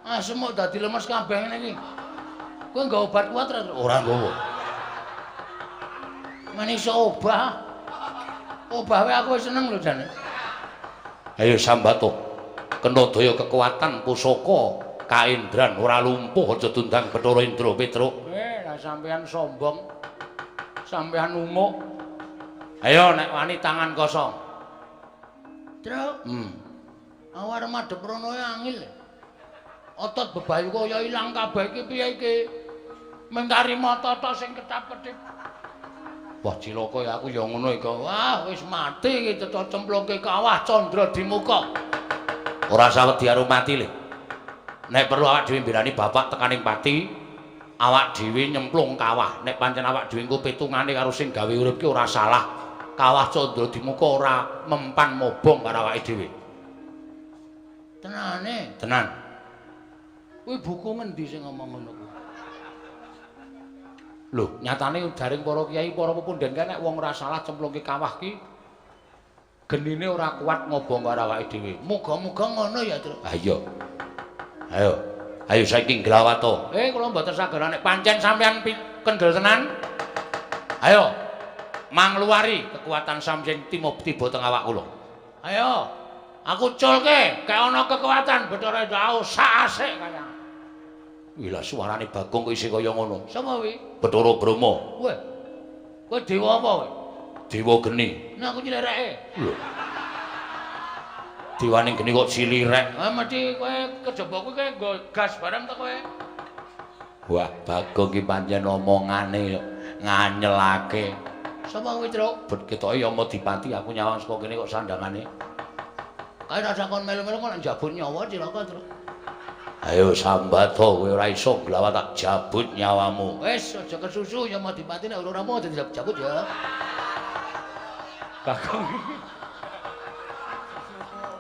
Asem kok dadi lemes kabeh ngene iki. Kowe nggawa obat kuat ra? Ora nggawa. Men iso obah. Obah wae aku wis seneng lho jane. Ayo sambato. Kena daya kekuatan pusaka kaendran ora lumpuh aja tundang Bathara Indra Petruk. Lah sampean sombong. Sampean umuk. Ayo nek wani tangan kosong. Truk. Aku arep madhep rono angil. Otot bebayu kaya ilang kabeh iki piye iki? Mengkari mata tok sing ketap-ketip. Wah cilaka ya aku ya ngono iki. Wah wis mati iki cetha cemplungke kawah candra di muka. Ora sawedi karo mati le. Nek perlu awak dhewe mbelani bapak tekaning pati, awak dhewe nyemplung kawah. Nek pancen awak dhewe engko pitungane karo sing gawe urip ki ora salah. Kawah candra di muka ora mempan mobong karo awake dhewe. Tenane? Tenan. Kuwi buku ngendi sing ngomong ngono kuwi? Lho, nyatane jaring para kiai, para pepunden kae nek wong ora salah cemplungke kawah ki genine ora kuat ngobong karo awake dhewe. Muga-muga ngono ya, Truk. Ha iya. Ayo, ayo saiki nglawato. Kula mboten saged nek pancen sampeyan kendel tenan. Ayo, mangluwari kekuatan sampeyan tiba teng awak kula. Ayo, aku culke, kek ana kekuatan Bathara Indra sak asik kaya. Wih lah suarane Bagong kok isih kaya ngono. Sapa kuwi? Bathara Brahma. Weh. Kowe dewa apa kowe? Dewa geni. Nah aku nyilireke. Lho. Dewane geni kok cilirek. Ah mesti kowe kejaba kuwi kowe nggo gas barang to kowe. Wah, Bagong ki pancen omongane nganyelake. Sapa kuwi, Truk? Bet ketoke ya Yamadipati aku nyawang saka kene kok sandangane. Kae rasa kon melu-melu kok nek njabut nyawa cilaka, Truk. Ayo sambato kowe ora iso nglawat tak jabut nyawamu. Wis aja kesusu Yamadipati nek ora rampung aja dijabut ya. Bagong.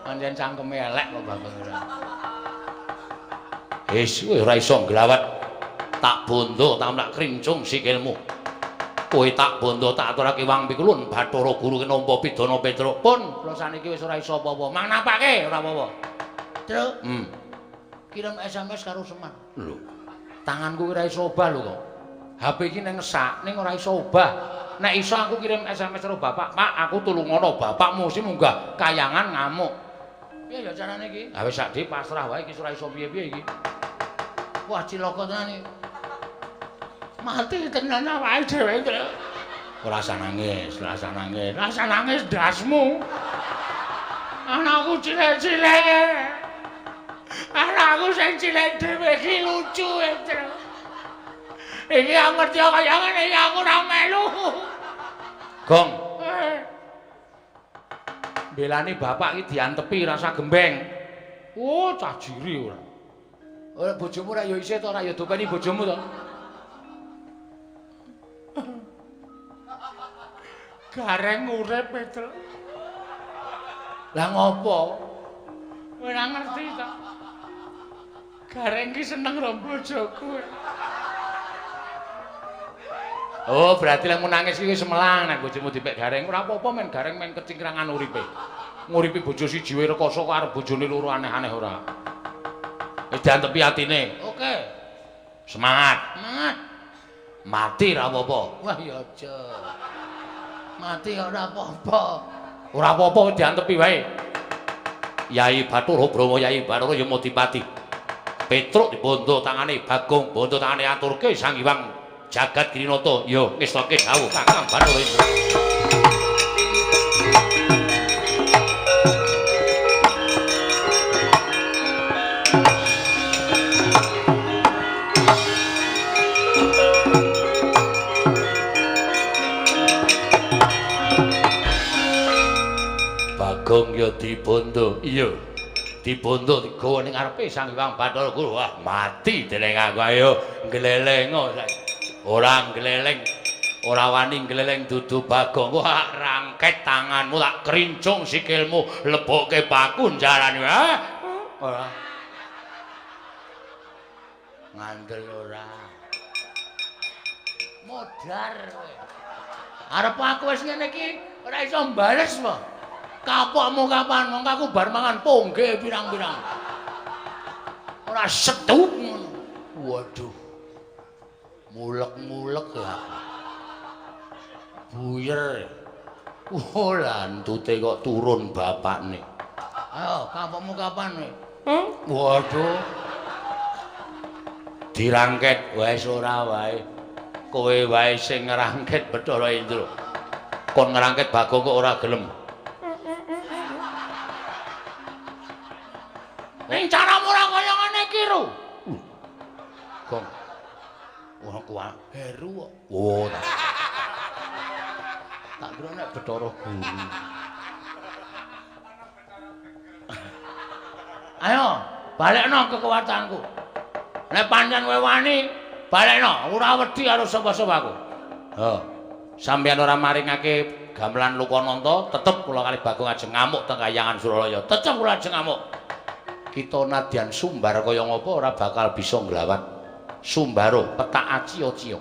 Pancen cangkeme elek kok Bagong ora. Wis kowe ora iso nglawat. Tak bondo tak mlak krincung sikilmu. Kowe tak bondo tak aturake wang pikulun Bathara Guru ki nampa pidana Petruk. Pun kula saniki wis ora iso apa-apa. Mang napake ora apa-apa. Truk. Kirim SMS karo Semar. Lho. Tanganku ora iso obah lho kok. HP iki nang ngesak ning ora iso obah. Nek iso aku kirim SMS karo bapak, "Pak, aku tulungono bapakmu sing munggah kayangan ngamuk." Piye ya carane iki? Ha wis sak dhewe pasrah wae iki ora iso piye-piye iki. Wah cilaka tenan iki. Mati tenan awake dhewe, Truk. Ora usah nangis, ora usah nangis. Ora usah nangis ndasmu. Anakku cilik-cilik. Anakku sing cilik dhewe iki lucu, Truk. Iki aku ngerti kaya ngene iki aku ora melu. Gong. Belani bapak iki diantepi rasa gembeng. Oh, cah jiri ora. Ora bojomu ora ya isih to ora ya dopeni bojomu to. Gareng urip, Petruk. Lah ngopo? Ora ngerti to. Gareng ki seneng karo bojoku. Oh, berarti lek nangis iki wis melang nek bojomu dipek Gareng. Ora apa-apa men Gareng men kecingkrangan uripe. Nguripi bojo siji wae rekoso kok arep bojone loro aneh-aneh ora. Wis diantepi atine. Oke. Semangat. Semangat. Mati ra apa-apa. Wah ya aja. Mati ora apa-apa. Ora apa-apa diantepi wae. Yai Bathara Brahma, Yai Bathara Yamadipati. Petruk dibondo tangane Bagong, bondo tangane aturke Sang Hyang Jagat Girinata. Yo ngestoke dawuh Kakang Bathara Indra. Bagong ya dibondo. Iya. Dibondo digawa ning ngarepe Sang Hyang Bathara Guru. Wah, mati dening aku. Ayo nglelengo saiki. Ora ngleleng. Ora wani ngleleng dudu Bagong. Wah, rangket tanganmu tak krincung sikilmu, lebokke paku njarane. Ha? Ora. Ngandel ora. Modar kowe. Arep aku wis ngene iki ora iso mbales po. Kapokmu kapan? Mongko aku bar mangan pongge pirang-pirang. Ora setup ngono. Waduh. Mulek-mulek ya. Buyer. Oh, lantute kok turun bapakne. Ayo, kapokmu kapan kowe? Waduh. Dirangket wis ora wae. Kowe wae sing ngrangket Bathara Indra. Kon ngrangket Bagong kok ora gelem. Ning caramu ora kaya ngene iki, Ru. Gong. Wah, kuwi Heru kok. Oh, tak kira nek Bathara Guru. Ayo, balekno kekuatanku. Nek pancen kowe wani, balekno, ora wedi karo sapa-sapa aku. Ha. Sampeyan ora maringake gamelan Lokananta, tetep kula kali Bagong ajeng ngamuk teng Kayangan Suralaya. Tetep kula ajeng ngamuk. Kita nadyan sumbar kaya ngapa ora bakal bisa nglawan. Sumbaro petak acio-cio.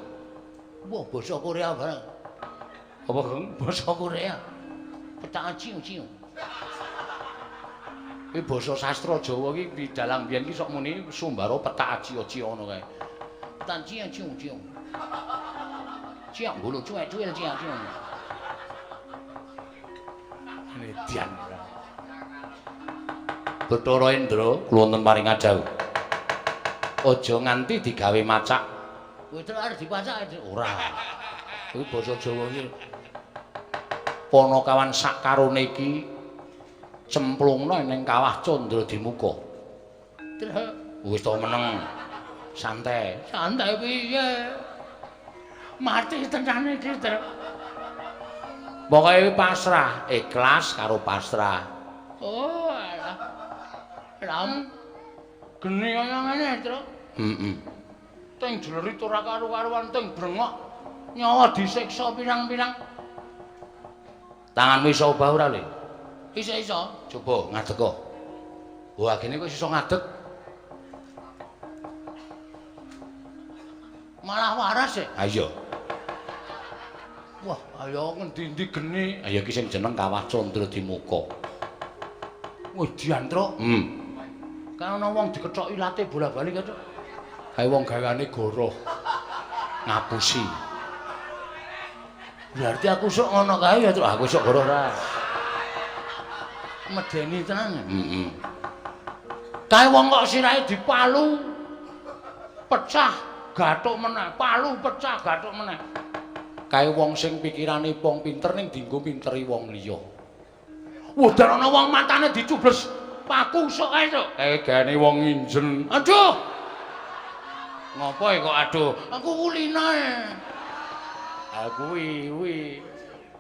Wah, basa Korea barang. Apa, Gong? Basa Korea. Petak acio-cio. Iki basa sastra Jawa iki dalang biyen iki sok muni Sumbaro petak acio-cio ngono kae. Petak acio-cio. Ciak ngolo cuek-cuel ciak-ciak. Median. Bathara Indra kula wonten paring dawuh. Aja nganti digawe macak. Kowe terus arep dipacak ora. Kuwi basa Jawa iki. Panakawan sakarone iki cemplungna ning kawah Candra Dimuka. Terus wis to meneng. Santai. Santai piye? Mati tenan iki, Tru. Pokoke pasrah, ikhlas karo pasrah. Oh, alah. Ram geni kaya ngene, Tru. Heeh. Teng jlerit ora karu-karuan, teng brengok nyawa disiksa pirang-pirang. Tanganmu iso obah ora, Le? Iso-iso. Coba ngadeg kok. Wah, gene kok iso ngadeg. Malah waras e. Ha iya. Wah, ayo ngendi-endi geni. Ayo iki sing jeneng Kawah Candra Dimuka. Wah, diantruk. Kan ana wong dikethok ilate bola-bali kae, Cuk. Kae wong gaweane goroh. Ngapusi. Berarti aku sok ngono kae ya, Cuk. Aku sok goroh ora. Medeni tenan. Heeh. Kae wong kok sirahe dipalu pecah, gathuk meneh, palu pecah, gathuk meneh. Kae wong sing pikirane wong pinter ning dienggo pinteri wong liya. Udan ana wong matane dicubles paku sok kae, Cuk. Kae gaene wong nginjen. Aduh. Ngopo kok aduh? Aku kulina e. Ha kuwi kuwi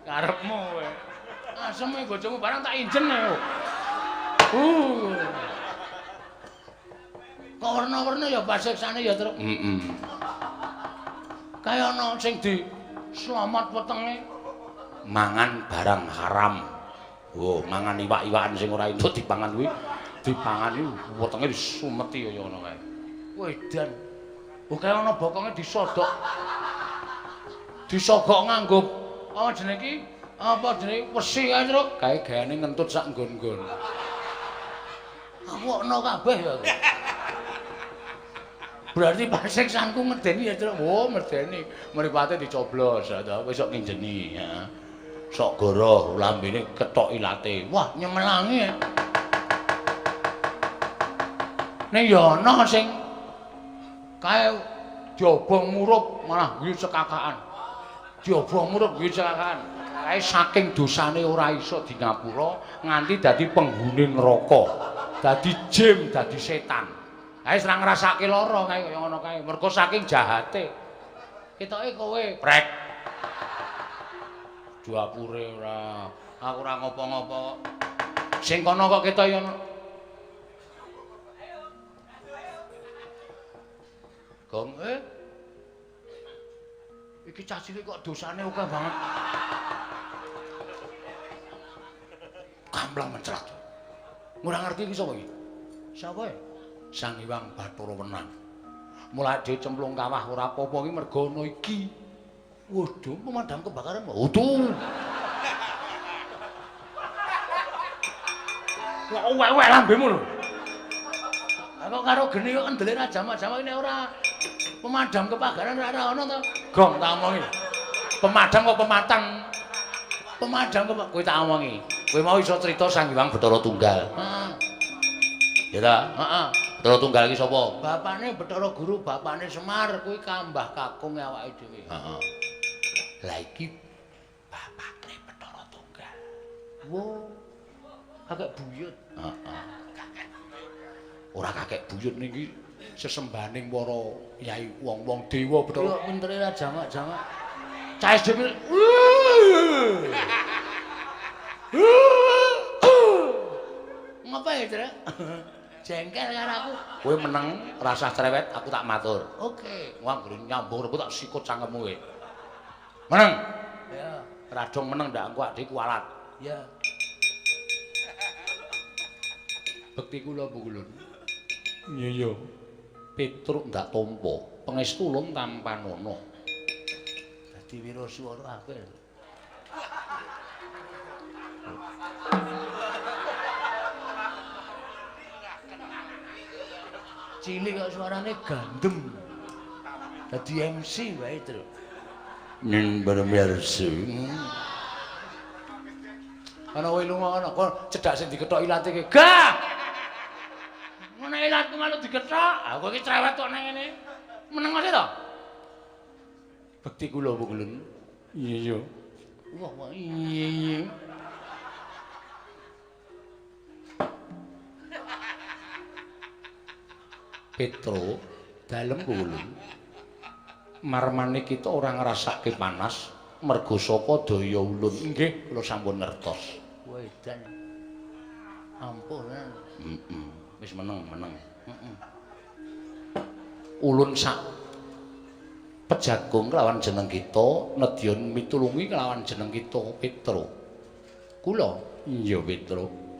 karepmu kowe. Aseme bojomu barang tak injen e. Kok werna-werna ya pasiksane ya, Truk. Heeh. Kae ana sing di slamet wetenge mangan barang haram. Oh, mangan iwak-iwakan sing ora entuk dipangan kuwi, dipangani wetenge disumeti kaya ngono kae. Wedan. Oh, kae ana bokonge disodok. Disogok nganggo apa jenenge iki? Apa jenenge wesi kae, Truk? Kae gaene ngentut sak nggon-nggon. Aku ana kabeh ya aku. Berarti pasiksanku medeni ya, Truk. Oh, medeni. Mripate dicoblos, ta kowe sok nginjeni, ya. Sok goroh lambene ketok ilate. Wah, nyemelangi. Ning ya ana sing kae diobong murup malah guyu cekakaan. Diobong murup guyu cekakaan. Kae saking dosane ora iso di ngapura nganti dadi penghuni neraka. Dadi jim, dadi setan. Kae ora ngrasake lara kae kaya ngono kae. Mergo saking jahate. Ketoke kowe prek. Dapure ora. Aku ora ngopo-ngopo. Sing kono kok ketok ya ono. Gong iki cah cilik kok dosane akeh banget. Gamblang mencrat. Ora ngerti iki sapa iki? Sapa ya? Sang Hyang Bathara Wenang. Mulai dhewe cemplung kawah ora apa-apa iki mergo ana iki. Waduh, pemadam kebakaran. Waduh. Kok uwek-uwek lambemu lho. Lah kok karo geni kok endele ra jamak-jamak ini ora pemadam kebakaran ora ana to. Gong tak omongi. Pemadam kok pematang. Pemadam kok kowe tak omongi. Kowe mau iso crita Sang Hyang Bathara Tunggal. Heeh. Ya ta? Heeh. Bathara Tunggal iki sapa? Bapane Bathara Guru, bapane Semar, kuwi kambah kakung awake dhewe. Heeh. Lah iki bapakne Bathara Tunggal. Wo. Kakek buyut. Heeh. Kakek buyut. Ora kakek buyut niki sesembahaning para yai wong-wong dewa Bathara. Pintere ra jamak-jamak. Cah SD ngapa ya, Trek? Jengkel karo aku. Kowe meneng, rasah cerewet, aku tak matur. Oke. Wah, anggere nyambung rembug tak sikut cangkemmu kowe. Meneng. Ya. Radong meneng ndak engko adike kualat. Ya. Bekti kula Bu Ulun. Iya iya. Petruk ndak tampa, pangestu ulun tampanana. Dadi wiraswara aku. Cilik kok suarane gandem. Dadi MC wae, Tru. Ning bermirsa. Ana kowe lunga ana kok cedhak sing dikethok ilate ki. Gah. Ngono ilatku malu dikethok. Aku iki cerewet kok nang ngene. Meneng ae to. Bekti kula Bu Ulun. Iya iya. Wah, wah iya iya. Petro dalem ulun. Marmane kita ora ngrasake panas mergo saka daya ulun. Nggih, kula sampun ngertos. Wedan. Ampun. Heeh. Wis meneng, meneng. Heeh. Ulun sak pejagung kelawan jeneng kita nedya mitulungi kelawan jeneng kita Petro. Kula iya Petro.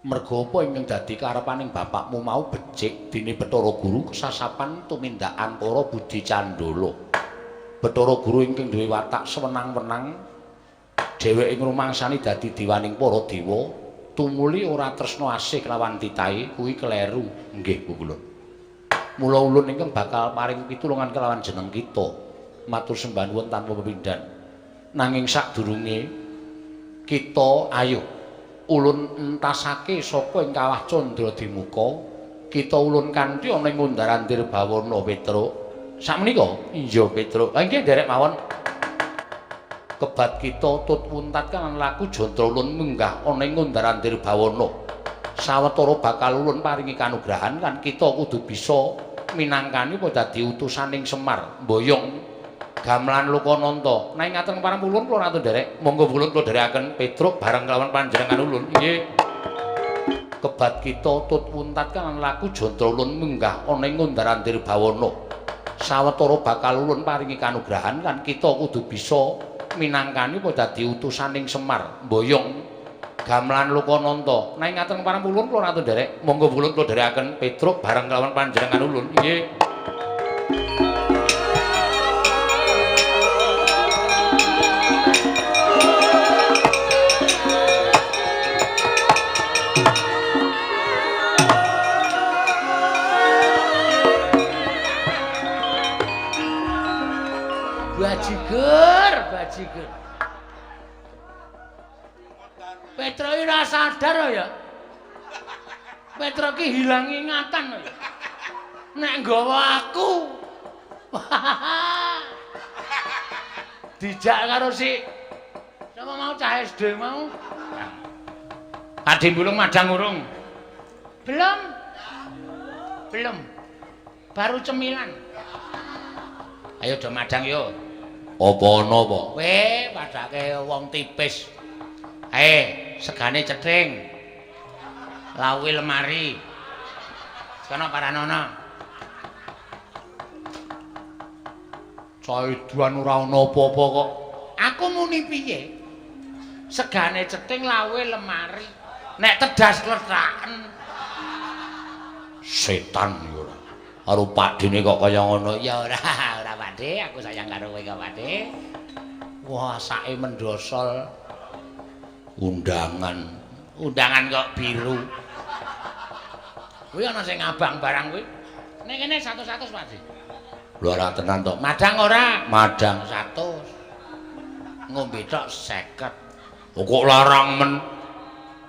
Mergo apa ingkang dadi karepaning bapakmu mau becik dene Bathara Guru kesasapan tumindak angkara budi candala. Bathara Guru ingkang duwe watak sewenang-wenang dheweke ngrumangsani dadi diwaning para dewa tumuli ora tresna asih kelawan titahe kuwi kleru. Nggih Bu kula. Mula ulun ingkang bakal paring pitulungan kelawan jeneng kita. Matur sembah nuwun tanpa pepindhan. Nanging sadurunge kita ayo ulun entasake saka ing kawah Candra Dimuka, kita ulun kanthi ana ing Undar-andir Bawana Petruk. Sakmenika? Iya Petruk. Ha nggih nderek mawon. Kebat kita tut wuntat kang laku jantra ulun munggah ana ing Undar-andir Bawana. Sawetara bakal ulun paringi kanugrahan lan kita kudu bisa minangkani apa dadi utusaning Semar mboyong gamelan Lokananta. Nek ngaten parang ulun kula ratu nderek. Monggo ulun kula nderekaken Petruk bareng kelawan panjenengan ulun. Nggih. Kebat kita tut wuntat kang laku jantra ulun munggah ana ing Undar-andir Bawana. Sawetara bakal ulun paringi kanugrahan lan kita kudu bisa minangkani apa dadi utusaning Semar mboyong gamelan Lokananta. Nek ngaten parang ulun kula ratu nderek. Monggo ulun kula nderekaken Petruk bareng kelawan panjenengan ulun. Nggih. Bajigur, bajigur. Petro iki ora sadar ya. Petro ki hilang ingatan ya. Nek nggawa aku. Dijak karo si sapa mau cah SD mau. Adi bulung madang urung. Belum. Belum. Baru cemilan. Ayo do madang yo. Apa ana apa? Kowe padake wong tipis. Ae, Segane cething. Lawuhe lemari. Sono paranono. Caiduan ora ana apa-apa kok. Aku muni piye? Segane cething lawuhe lemari. Nek tedas klethraken. Setan ya ora. Karo pakdene kok kaya ngono. Ya ora, ora Pakde, aku sayang karo kowe kok Pakde. Wah, sake mendosol. Undangan. Undangan kok biru. Kuwi ana sing ngabang barang kuwi. Nek kene 100-100 Pakde. Lho ora tenan to. Madang ora? Madang 100. Ngombe tok 50. Kok larang men.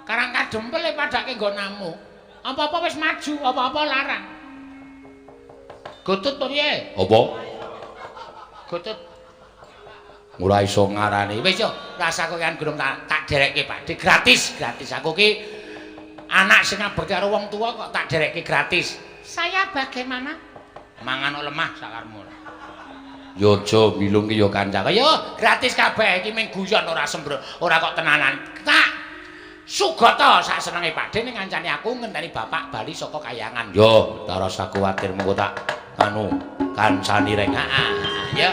Karang kadempel e padake nggonamu. Apa-apa wis maju, apa-apa larang. Gotut apa piye? Apa? Gotut. Ora iso ngarani. Wis yo, rasa kowean gurung tak derekke Pakde gratis, gratis. Aku ki anak sing ngabekti karo wong tuwa kok tak derekke gratis. Saya bagaimana? Mangan lemah sakarmu. Yo aja milung ki yo kanca. Yo gratis kabeh iki mung guyon ora sembro, ora kok tenanan. Tak sugata sak senenge Pakde ning ngancani aku ngenteni bapak bali saka kayangan. Yo, tak rasa kuwatir mengko tak anu kancani reng. Heeh, yo.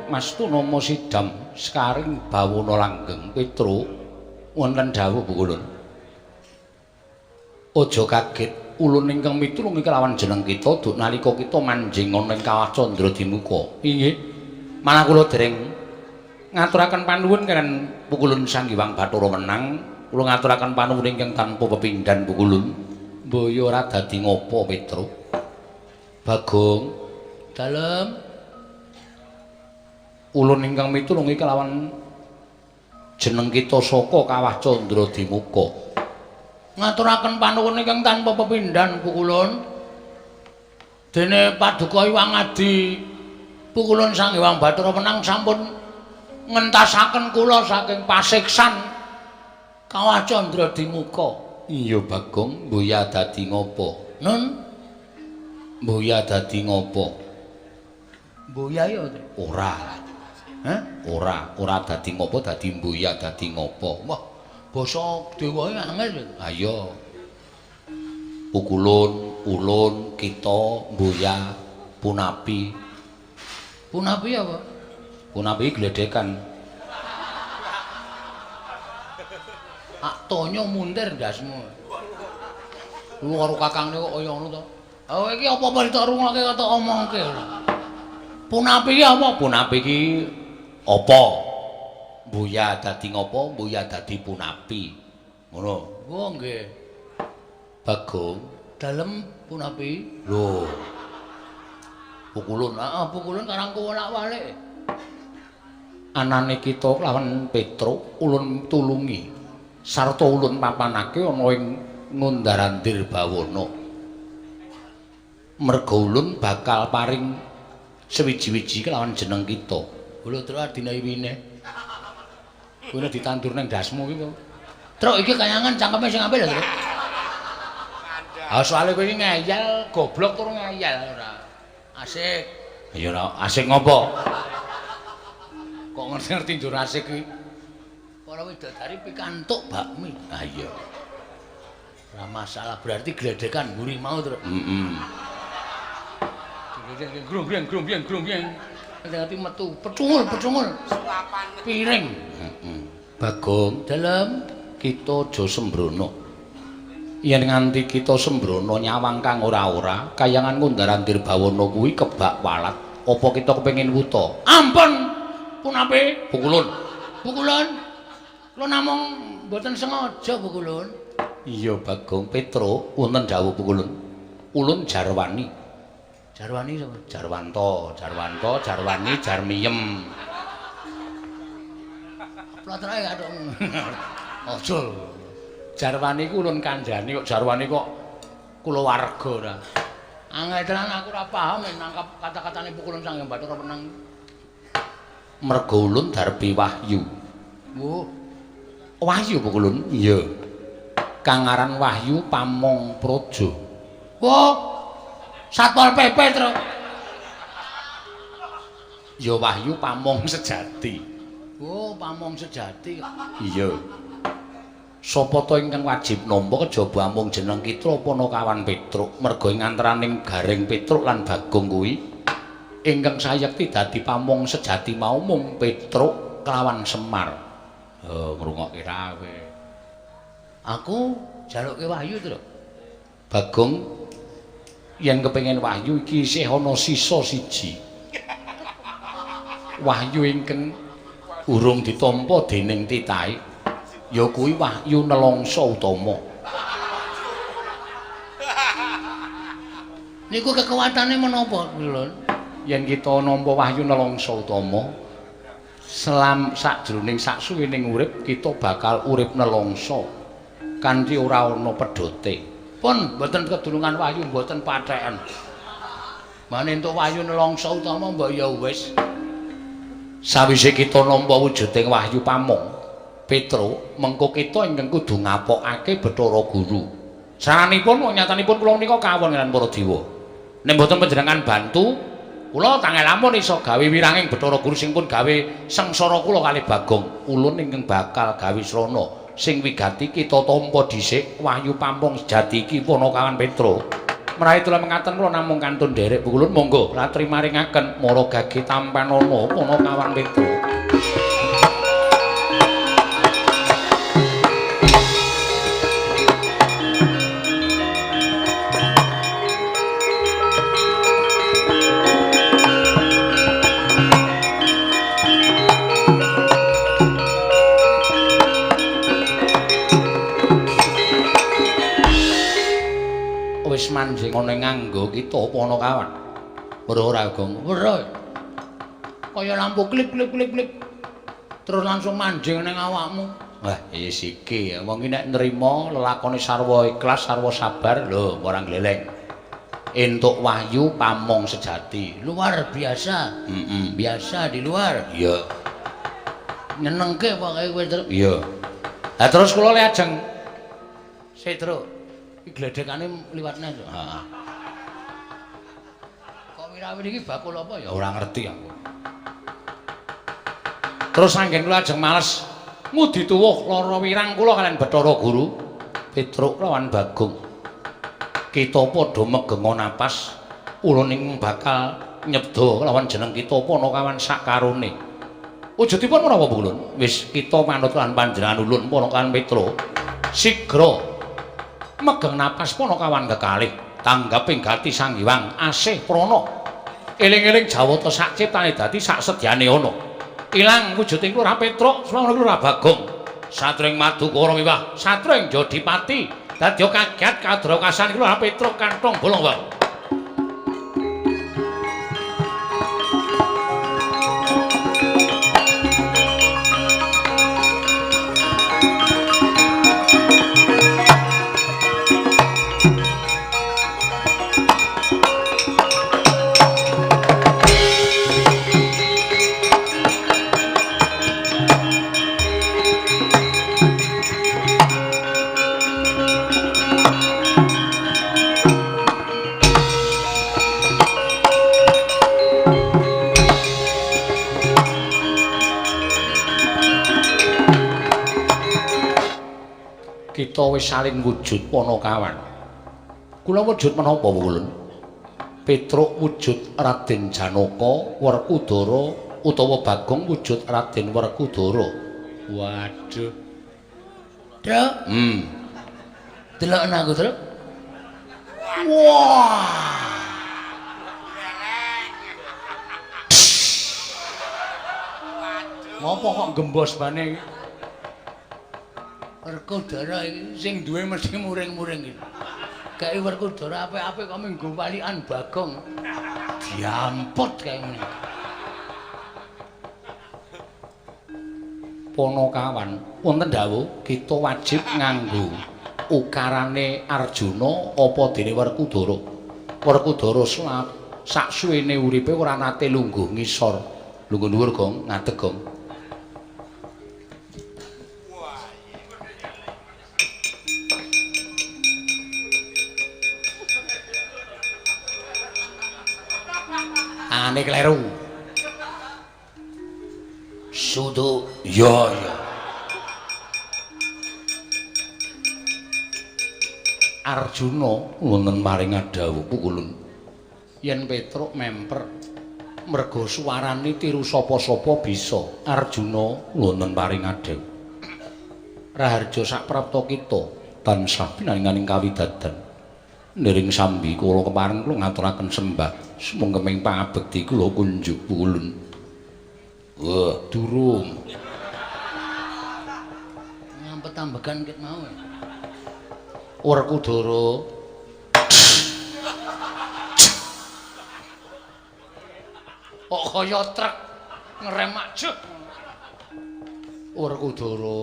Mastu nama sidam sekaring bawana langgeng Petruk wonten dawuh Pukulun. Aja kaget ulun ingkang mitulung kelawan jeneng kita duk nalika kita manjing ana ing Kawah Candra Dimuka. Inggih. Malah kula dereng ngaturaken panuwun kaliyan Pukulun Sang Hyang Bathara Wenang. Kula ngaturaken panuwun ingkang tanpa pepindhan Pukulun. Mbaya ora dadi ngopo Petruk. Bagong dalem ulun ingkang mitulungi kelawan jeneng kita saka Kawah Candra Dimuka. Ngaturaken panuwun ingkang tanpa pepindhan Pukulun. Dene paduka Hyang Adi Pukulun Sang Hyang Bathara Wenang sampun ngentasaken kula saking pasiksan Kawah Candra Dimuka. Iya Bagong, mboya dadi ngopo? Nun, mboya dadi ngopo? Mboya ya ora. Hah? Ora, ora dadi ngopo, dadi mboya dadi ngopo. Wah, basa dewae angel. Ayo. Pukulun, ulun, kita, mboya, punapi. Punapi apa? Punapi gledekan. Ak tonyo muntir ndasmu. Lu karo kakangne kok kaya ngono to. Oh iki apa-apa ditok rungokke kok tok omongke. Punapi iki apa? Punapi iki apa? Mboya dadi ngopo? Mboya dadi punapi. Ngono. Oh nggih. Bagong dalem punapi. Lho. Pukulun, heeh, pukulun karang kuwolak-walik. Anane kita lawan Petruk ulun tulungi sarta ulun papanake ana ing Ngundarandir Bawana. Merga ulun bakal paring sewiji-wiji kelawan jeneng kita. Lho truk adine iwine. Kuwi ditandur ning ndasmu iki kok. Truk iki kayangan cangkeme sing apik lho, Truk. Ah soalé kowe iki ngeyel, goblok tur ngeyel ora. Asik. Ya ora asik ngopo? Kok ngerti-ngerti njur asik iki. Para widodari pikantuk bakmi. Ah iya. Ora masalah, berarti gledekan mburi mau, Truk. Heeh. Grung-grung grung-grung grung-grung. Ngerti metu pecungul-pecungul. Suapan piring. Heeh. Bagong, dalem kita aja sembrono. Yen nganti kita sembrono nyawang kang ora-ora, kayangan Ngundarandir Bawana kuwi kebak walat. Apa kita kepengin wuta? Ampun, punapi? Pukulun. Pukulun. Kula namung mboten sengaja Pukulun. Iya Bagong Petruk, wonten dawuh Pukulun. Ulun jarwani. Jarwani sapa? Jarwanto, Jarwanto, Jarwani, Jarmiyem. Plotroke kathok. Aja. Jarwani ku ulun kandhani kok jarwani kok kulawarga ora. Angel tenan aku ora paham nangkap kata-katane pukulun Sang Hyang Bathara Wenang. Merga ulun darbi wahyu. Wuh. Wahyu pukulun? Iya. Kang aran Wahyu Pamong Praja. Wuh. Satpol PP, Tru. Ya Wahyu Pamong sejati. Oh, Pamong sejati. Iya. Sapa ta ingkang wajib nampa kejaba amung jeneng Kitra Panakawan Petruk, merga ing antaraning Gareng Petruk lan Bagong kuwi ingkang sayekti dadi pamong sejati mau mung Petruk kelawan Semar. Oh, ngrungokke ra kowe. Aku jalukke wahyu, Truk. Bagong yen kepengin wahyu iki isih ana sisa siji. Wahyu ingkang urung ditampa dening titahe ya kuwi wahyu nelongso utama. Niku kekuatane menapa, Lur? Yen kita nampa wahyu nelongso utama, selam sakjroning saksuwining urip kita bakal urip nelongso kanthi ora ana pedhote. Pun mboten kedulungan wahyu mboten patheken. Mane entuk wahyu nelongso utama mbok ya wis. Sawise kita nampa wujuding wahyu pamong Petruk, mengko kita ingkang kudu ngapokake Bathara Guru. Saranipun wong nyatanipun kula menika kawon lan para dewa. Nek mboten panjenengan bantu, kula tangel lamun iso gawe wiranging Bathara Guru sing pun gawe sengsara kula kalih Bagong. Ulun ingkang bakal gawe srana sing wigati kita tampa dhisik wahyu pampung sejati iki Panakawan Petruk. Menawi kula mengaten kula namung kantun nderek pukulun monggo latri maringaken mara gage tampanana Panakawan Petruk. Wis manjing ana nganggo kita Panakawan. Weruh ora, Gong? Weruh. Kaya lampu klip klip klip klip. Terus langsung manjing ning awakmu. Wah, wis iki wong iki nek nrima lelakone sarwa ikhlas, sarwa sabar, lho ora gleleng. Entuk wahyu pamong sejati. Luar biasa. Heeh. Biasa di luar. Iya. Nyenengke pokoke kowe, Truk. Iya. Lah terus kula le ajeng sik, Truk. Iki gledhekane liwatne, Truk. Heeh. Kok wirawiri iki bakul apa ya? Ora ngerti aku. Terus anggen kula ajeng males ngudi tuwuh lara wirang kula kalian Bathara Guru Petruk lawan Bagong. Kita padha megenga napas, ulun ing bakal nyebda lawan jeneng kita Panakawan sakarone. Wujudipun menapa ulun? Wis kita manut lan panjenengan ulun Panakawan Petruk. Sigra megeng napas Panakawan kekalih, tanggaping gati Sang Hyang asih prana. Eling-eling Jawata sak ciptane dadi sak sedyane ana. Ilang wujuding Lurah Petruk, swangun Lurah Bagong. Satring Madukara miwah satring Jodipati dadi kaget kadrakasan Lurah Petruk kantong bolong wae. Kita wis saling wujud Panakawan. Kula wujud menapa ulun? Petruk wujud Raden Janaka, Werkudara utawa Bagong wujud Raden Werkudara. Waduh. Truk. Delok aku, Truk. Wah. Ngopo kok gembos bane iki? Werkudara iki sing duwe mesti muring-muring iki. Kae Werkudara apik-apik kok minggu walikan Bagong. Diamput kae ngene. Panakawan, wonten dawuh kita wajib nganggo ukarane Arjuna apa dene Werkudara. Werkudara sak suwene uripe ora nate lungguh ngisor. Lungguh dhuwur, Gong, ngadeg, Gong. Ane kleru. Sudu ya ya. Arjuna wonten maring dawuh pukulun. Yen Petruk memper merga suwarane tiru sapa-sapa bisa. Arjuna wonten maring dawuh. Raharja saprapta kita tansah pinaringaning kawidadan. Niring sambi kula kepareng kula ngaturaken sembah sumangga pangabekti kula kunjuk pukulun. Wah, durung. Ngampet-ambegan ket mau. Werkudara. Kok kaya truk ngerem ajeg. Werkudara.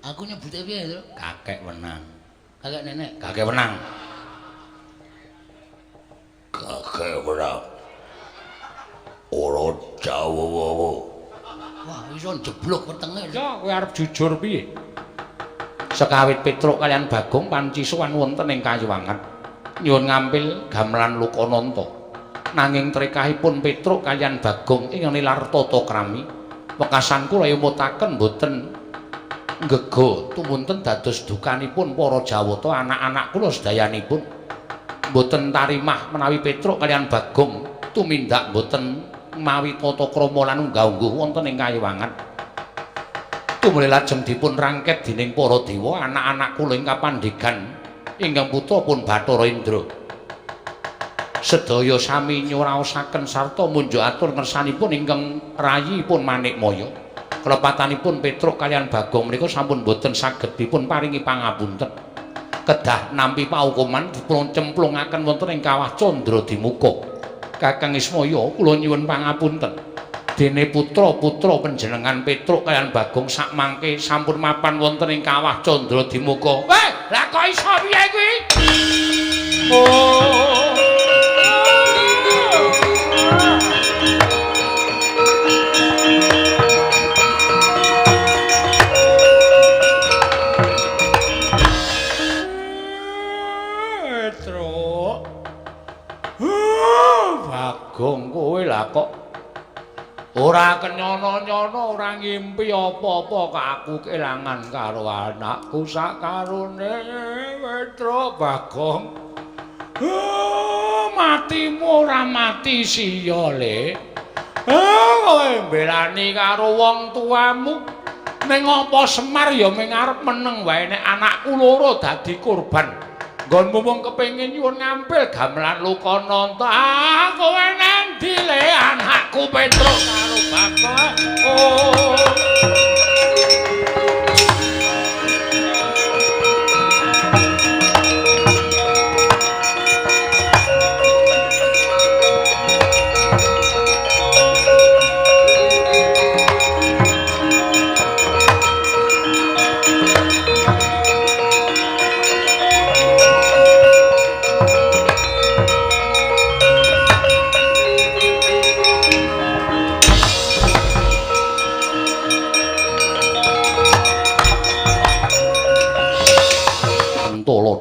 Aku nyebute piye, Tru? Kakek wenang. Kakek nenek. Kakek wenang. Kakek wenang. Ora jawa-wawa. Wah, iso njeblok wetenge. Ya, kowe arep jujur piye? Sekawit Petruk kaliyan Bagong panci sowan wonten ing Kayuwangan. Nyuwun ngampil gamelan Lokananta. Nanging trekahipun Petruk kaliyan Bagong ing nilar tata krami, wekasan kula emutaken boten nggega tumunten dados dukanipun para Jawata anak-anak kula sedayanipun. Boten tarimah menawi Petruk kaliyan Bagong tumindak boten mawi tata krama lan unggah-ungguh wonten ing Kayuwangan. Tumuli lajeng dipun rangket dening para dewa anak-anak kula ing kapandegan ingkang putra pun Bathara Indra. Sedaya sami nyuraosaken sarta munjuk atur ngersanipun ingkang rayipun Manikmaya. Kelepatanipun Petruk kaliyan Bagong menika sampun boten saged dipun paringi pangapunten. Kedah nampi paukuman dipun cemplungaken wonten ing kawah Candra Dimuka. Kakang Ismaya kula nyuwun pangapunten. Dene putra-putra panjenengan Petruk kaliyan Bagong sakmangke sampun mapan wonten ing kawah Candra Dimuka. Weh, lah kok iso piye kuwi? Oh. Petruk. Bagong kowe lah kok ora kenyono-nyono, ora ngimpi apa-apa kok aku kelangan karo anakku sakarone Petruk Bagong. Matimu ora mati siya, Le. Kowe mbelani karo wong tuamu. Ning apa Semar ya ming arep meneng wae nek anakku loro dadi korban. Nggonmu mung kepengin nyuwun ngampil gamelan Lokananta. Ah, kowe nang ndi, Le? Anakku Petruk karo Bagong. Oh.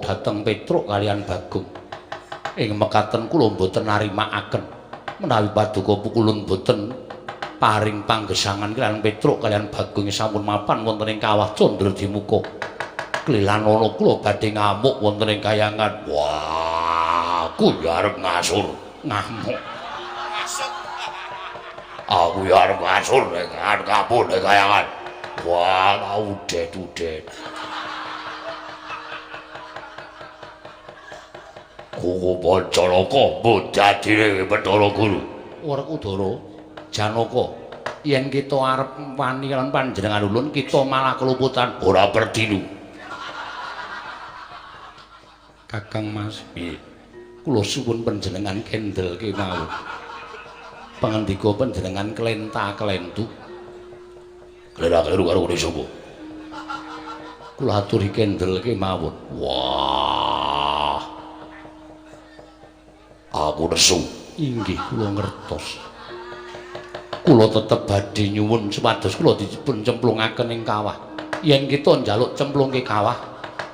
Dhateng Petruk kaliyan Bagong. Ing mekaten kula mboten narimakaken menawi paduka pukulun mboten paring panggesangan kaliyan Petruk kaliyan Bagong sampun mapan wonten ing kawah Candra Dimuka. Klilanana kula badhe ngamuk wonten ing kayangan. Wah, aku ya arep ngasur, ngamuk. Aku ya arep ngasur ning kapun ing kayangan. Wah, udet-udet. Kuku Pancanaka mbudadine Bathara Guru. Werkudara, Janaka, yen kita arep wani lan panjenengan ulun kita malah keluputan ora perdilu. Kakang Mas, piye? Kula suwun panjenengan kendel kemawon. Pangandika panjenengan klenta-klentu. Klera-kleru karo ngene sapa? Kula aturi kendel kemawon. Wah. Aku nesu. Inggih kula ngertos. Kula tetep badhe nyuwun supados kula dipun cemplungaken ing kawah. Yen kita njaluk cemplungke kawah,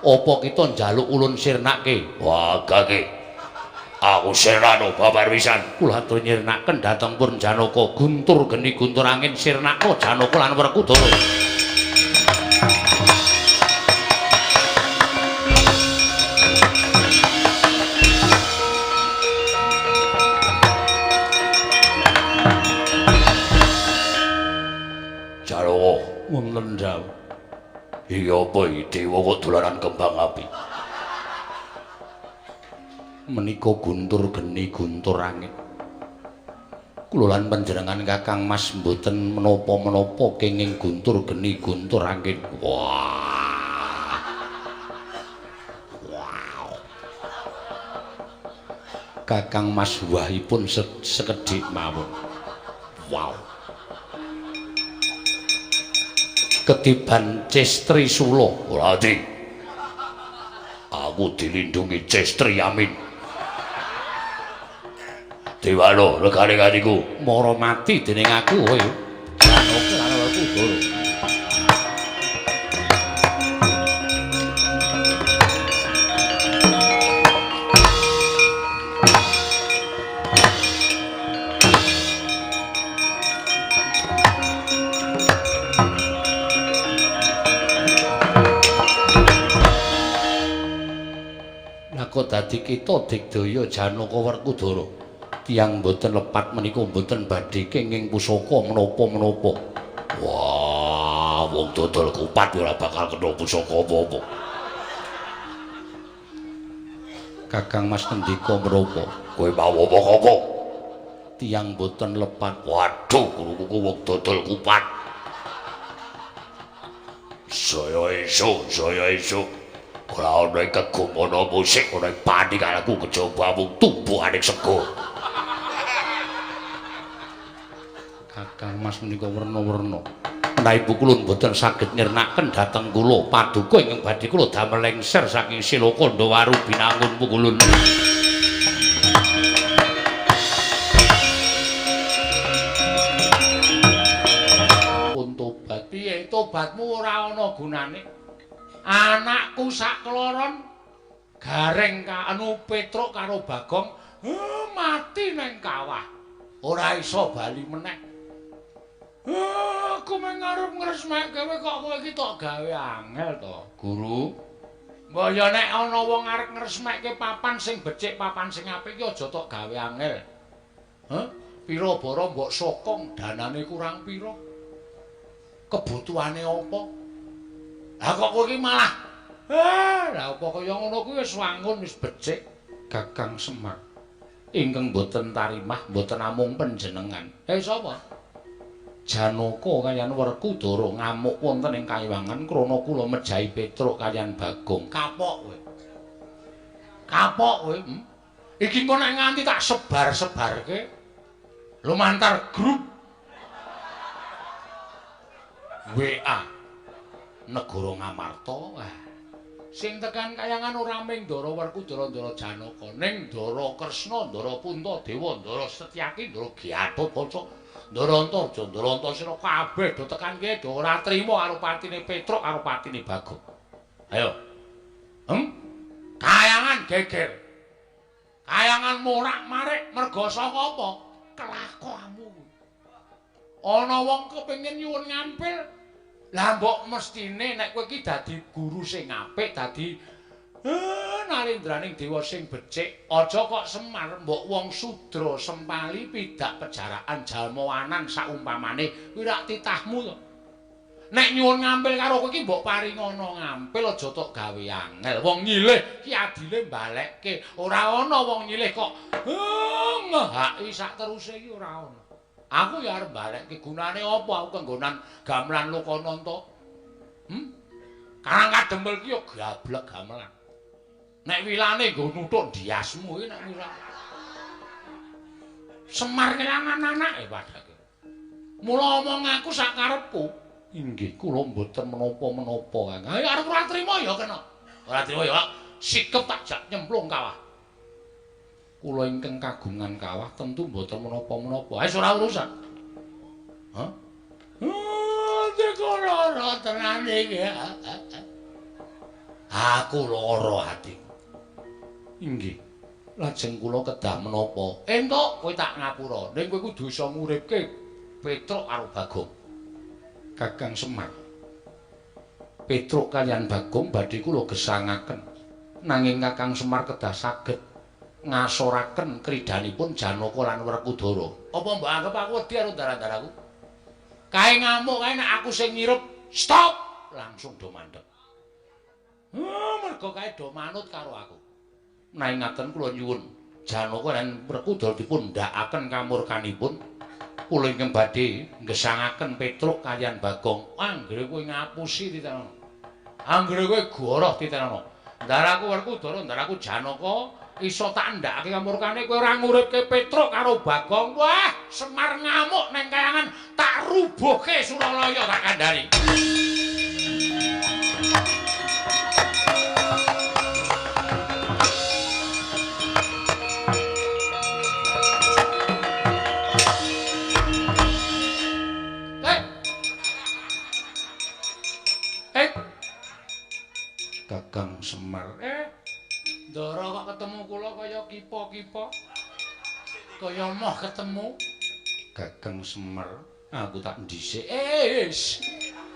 apa kita njaluk ulun sirnake? Wah, gage. Aku sirnano babar pisan. Kula atur nyirnaken dhateng Purn Janaka, guntur geni guntur angin sirnaka Janaka lan Werkudara. Janaka, Wonten dawuh. Iki apa iki dewa kok dolanan kembang api? Menika guntur geni guntur angin. Kula lan panjenengan Kakang Mas mboten menapa-menapa kenging guntur geni guntur angin. Wah. Wow. Kakang Mas wahipun sekedhik mawon. Wow. Ketiban Cestri Sula. Ora ati. Aku dilindungi Cestri Amin. Dewano regane kaniku mara mati dening aku kowe. Janaka lan Werkudara. Lah kok dadi kita digdaya Janaka Werkudara. Tiyang mboten lepat menika mboten badhe kenging pusaka menapa-menapa. Wah, wong dodol kupat ora bakal kena pusaka apa-apa. Kakang Mas ngendika menapa? Kowe mau apa-apa? Tiyang mboten lepat. Waduh, guruku wong dodol kupat. Saya esuk, saya esuk. Ora ana kegumana musik, ora panik aku kejaba mung tumbuhane sego. Kakang Mas menika werna-werna. Menawi pukulun mboten saged nyirnaken dhateng kula, paduka ingkang badhe kula damel lengser saking Siloka Ndawaru Binangun pukulun. Pun tobat piye? Tobatmu ora ana gunane. Anakku sak kloron gareng anu Petruk karo Bagong mati nang kawah. Ora iso bali meneh. Aku mung arep ngresmeke kowe kok kowe iki tok gawe angel to, Guru. Mbok ya nek ana wong arep ngresmeke papan sing becik, papan sing apik iki aja tok gawe angel. Heh? Pira bara mbok sokong danane kurang pira? Kebutuhane apa? Lah kok kowe iki malah lah apa kaya ngono kuwi wis wangun wis becik. Kakang Semar ingkang mboten tarimah mboten namung panjenengan. Sapa? Janaka kaliyan Werkudara ngamuk wonten ing kayiwangan krana kula mejahi Petruk kaliyan Bagong. Kapok kowe. Kapok kowe. Iki engko nek nganti tak sebar-sebarke lumantar grup WA Negara Ngamarta. Wah. Sing tekan kayangan ora mung Ndara Werkudara, Ndara Janaka, ning Ndara Kresna, Ndara Puntadewa, Ndara Setyaki, Ndara Gatotkaca, Ndara Antarja, Ndara Antasena kabeh do tekan kene do ora trima karo patine Petruk karo patine Bagong. Ayo. Kayangan geger. Kayangan morak-marik merga saka apa? Kelakuanmu. Ana wong kepengin nyuwun ngampil. Lah mbok mestine nek kowe iki dadi guru sing apik, dadi narendraning dewa sing becik, aja kok Semar mbok wong sudra sempali pidak pejaraan jalmawanan saumpamane kuwi rak titahmu to. Nek nyuwun ngampil karo kowe iki mbok paringana ngampil aja tok gawe angel. Wong nyilih ki adile mbalekke. Ora ana wong nyilih kok ngehaki sak teruse iki ora ana. Aku ya arep balekke gunane apa aku kenggonan gamelan Lokananta. Karang Kadempel ki ya gablek gamelan. Nek wilane nggo nuthuk ndiasmu iki nek wila. Semar kelangan anake padake. Mula omong aku sak karepku, Inggih, kula mboten menapa-menapa, Kang. Ayo arep ora trima ya kena. Ora trima ya, sikep tak jak nyemplung kawah. Kula ingkang kagungan kawah tentu mboten menapa-menapa. Wis ora urusan. Hah? Atiku lara tenan iki. Aku lara atiku. Inggih. Lajeng kula kedah menapa? Entuk kowe tak ngapura. Ning kowe kudu iso nguripke Petruk karo Bagong. Kakang Semar. Petruk kaliyan Bagong badhe kula gesangaken. Nanging Kakang Semar kedah saged ngasoraken kridanipun Janaka lan Werkudara. Apa mbok anggap aku wedi karo darah-darahku? Kae ngamuk kae nek aku sing ngirep, stop, langsung do mandeg. Mergo kae do manut karo aku. Nanging ngaten kula nyuwun Janaka lan Werkudara dipun ndhakaken kamurkanipun. Kula ingkang badhe nggesangaken Petruk kaliyan Bagong. Anggere kowe ngapusi titenono. Anggere kowe goroh titenono. Ndaraku Werkudara, ndaraku Janaka iso tak ndhakake kamurkane kowe ora nguripke Petruk karo Bagong. Wah, Semar ngamuk neng kayangan tak rubuhke Suralaya tak kandhani. Kakang Semar. Ndara kok ketemu kula kaya kipa-kipa. Kaya moh ketemu Kakang Semar, aku tak ndhisik. Wis,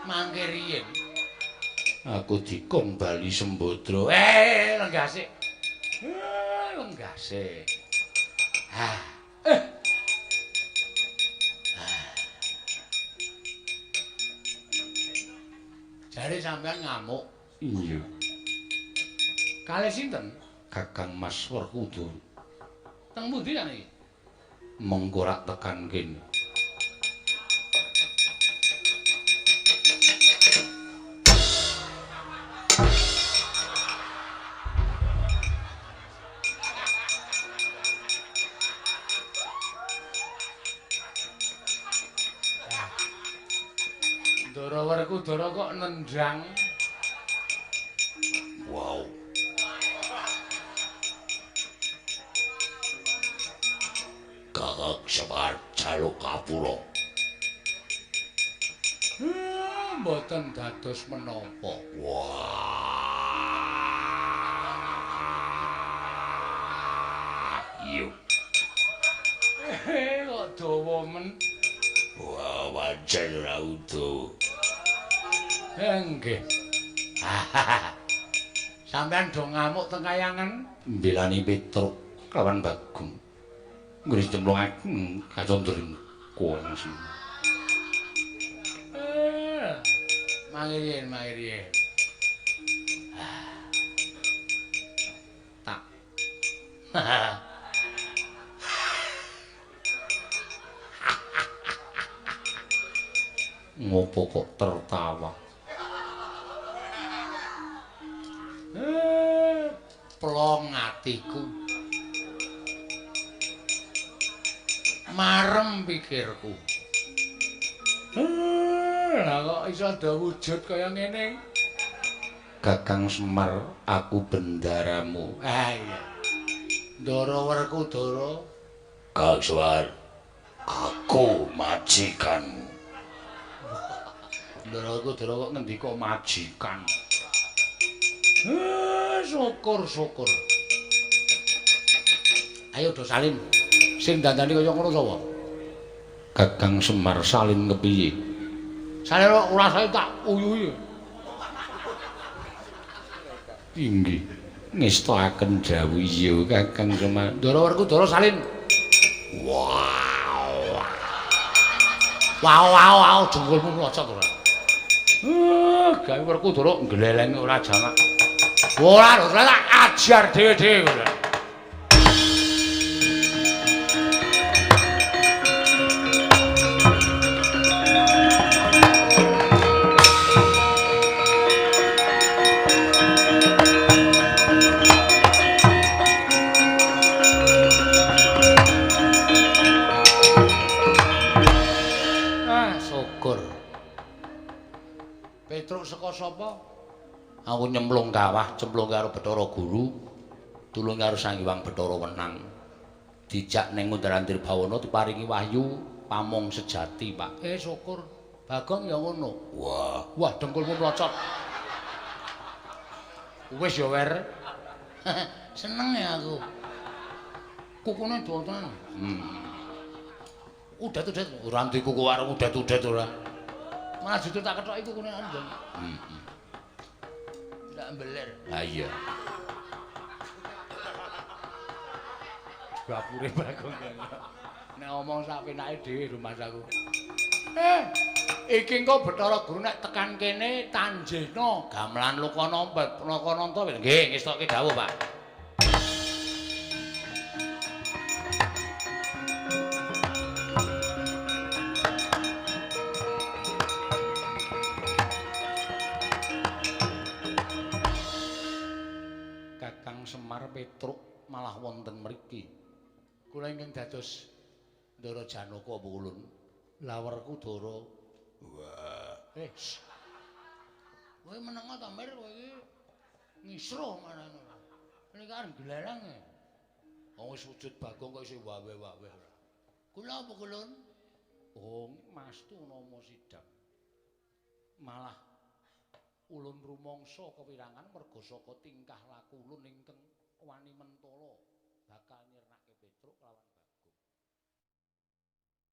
mangke riyin. Aku dikon bali Sembadra. Lenggah sik. Lenggah sik. Jare sampean ngamuk. Iya. Kalih sinten? Kakang Mas Werkudara. Teng pundi ta niki? Mengko rak tekan kene. Ndara Werkudara kok nendang. Wow. Kakang Semar jaluk kapura. Mboten dados menapa. Wah. Iya. Kok dawa men. Wah, pancen ora utuh. Nggih. Sampeyan do ngamuk teng kayangan mbelani Petruk kawan Bagong. Nggris cemplungaken kacandring kuwi. Mangiriyen, mangiriyen. Tak. Ngopo kok tertawa? Plong atiku. Marem pikirku. Lah kok iso ada wujud kaya ngene? Kakang Semar, aku bendaramu. Ah iya. Ndara Werkudara. Kang Semar, aku majikanmu. Ndara Werkudara kok ngendika majikan. Syukur syukur. Ayo do salin. Sing dandani kaya ngono sapa? Kakang Semar salin kepiye? Salin ora saya tak uyuhi. Inggih. Ngestakaken dawuh iya Kakang Semar. Ndara Werkudara salin. Wow. Wow wow wow jengkulmu mlocot ora. Gawe Werkudara nglelenge ora jamak. Ora ora tak ajar dhewe-dhewe ora. Ah, syukur. saka sapa? Aku nyemplung kawah, cemplung karo Bathara Guru, tulung karo Sang Hyang Bathara Wenang. Dijak ning Undar-andir Bawana diparingi wahyu pamong sejati, Pak. Syukur. Bagong ya ngono. Wah, wah dengkulmu mlocot. Wis ya, Wer. Seneng ya aku. Kukune dawa tenan. Udet-udet ora ndi kuku warung udet-udet ora. Malah justru tak kethoki kukune anjen. Ndak mbeler. Ha iya. Gapure Bagong. Nek omong sak penake dhewe rumangsaku. Iki engko Bathara Guru nek tekan kene tanjena gamelan Lokananta, Lokananta nggih ngestokke dawuh, Pak. Kakang Semar Petruk malah wonten mriki. Kula ingkang dados Ndara Janaka apa ulun? Lawerku Dara. Wah. Kowe menengo ta Mir kowe iki? Ngisruh marane. Niki arep glelang. Wong wis wujud Bagong kok isih wawe-wawe ora. Kula apa kulun? Oh, Mas tu nama sidap. Malah ulun rumangsa kewirangan merga saka tingkah laku ulun ingkang wani mentala bakal nyirnake Petruk lawan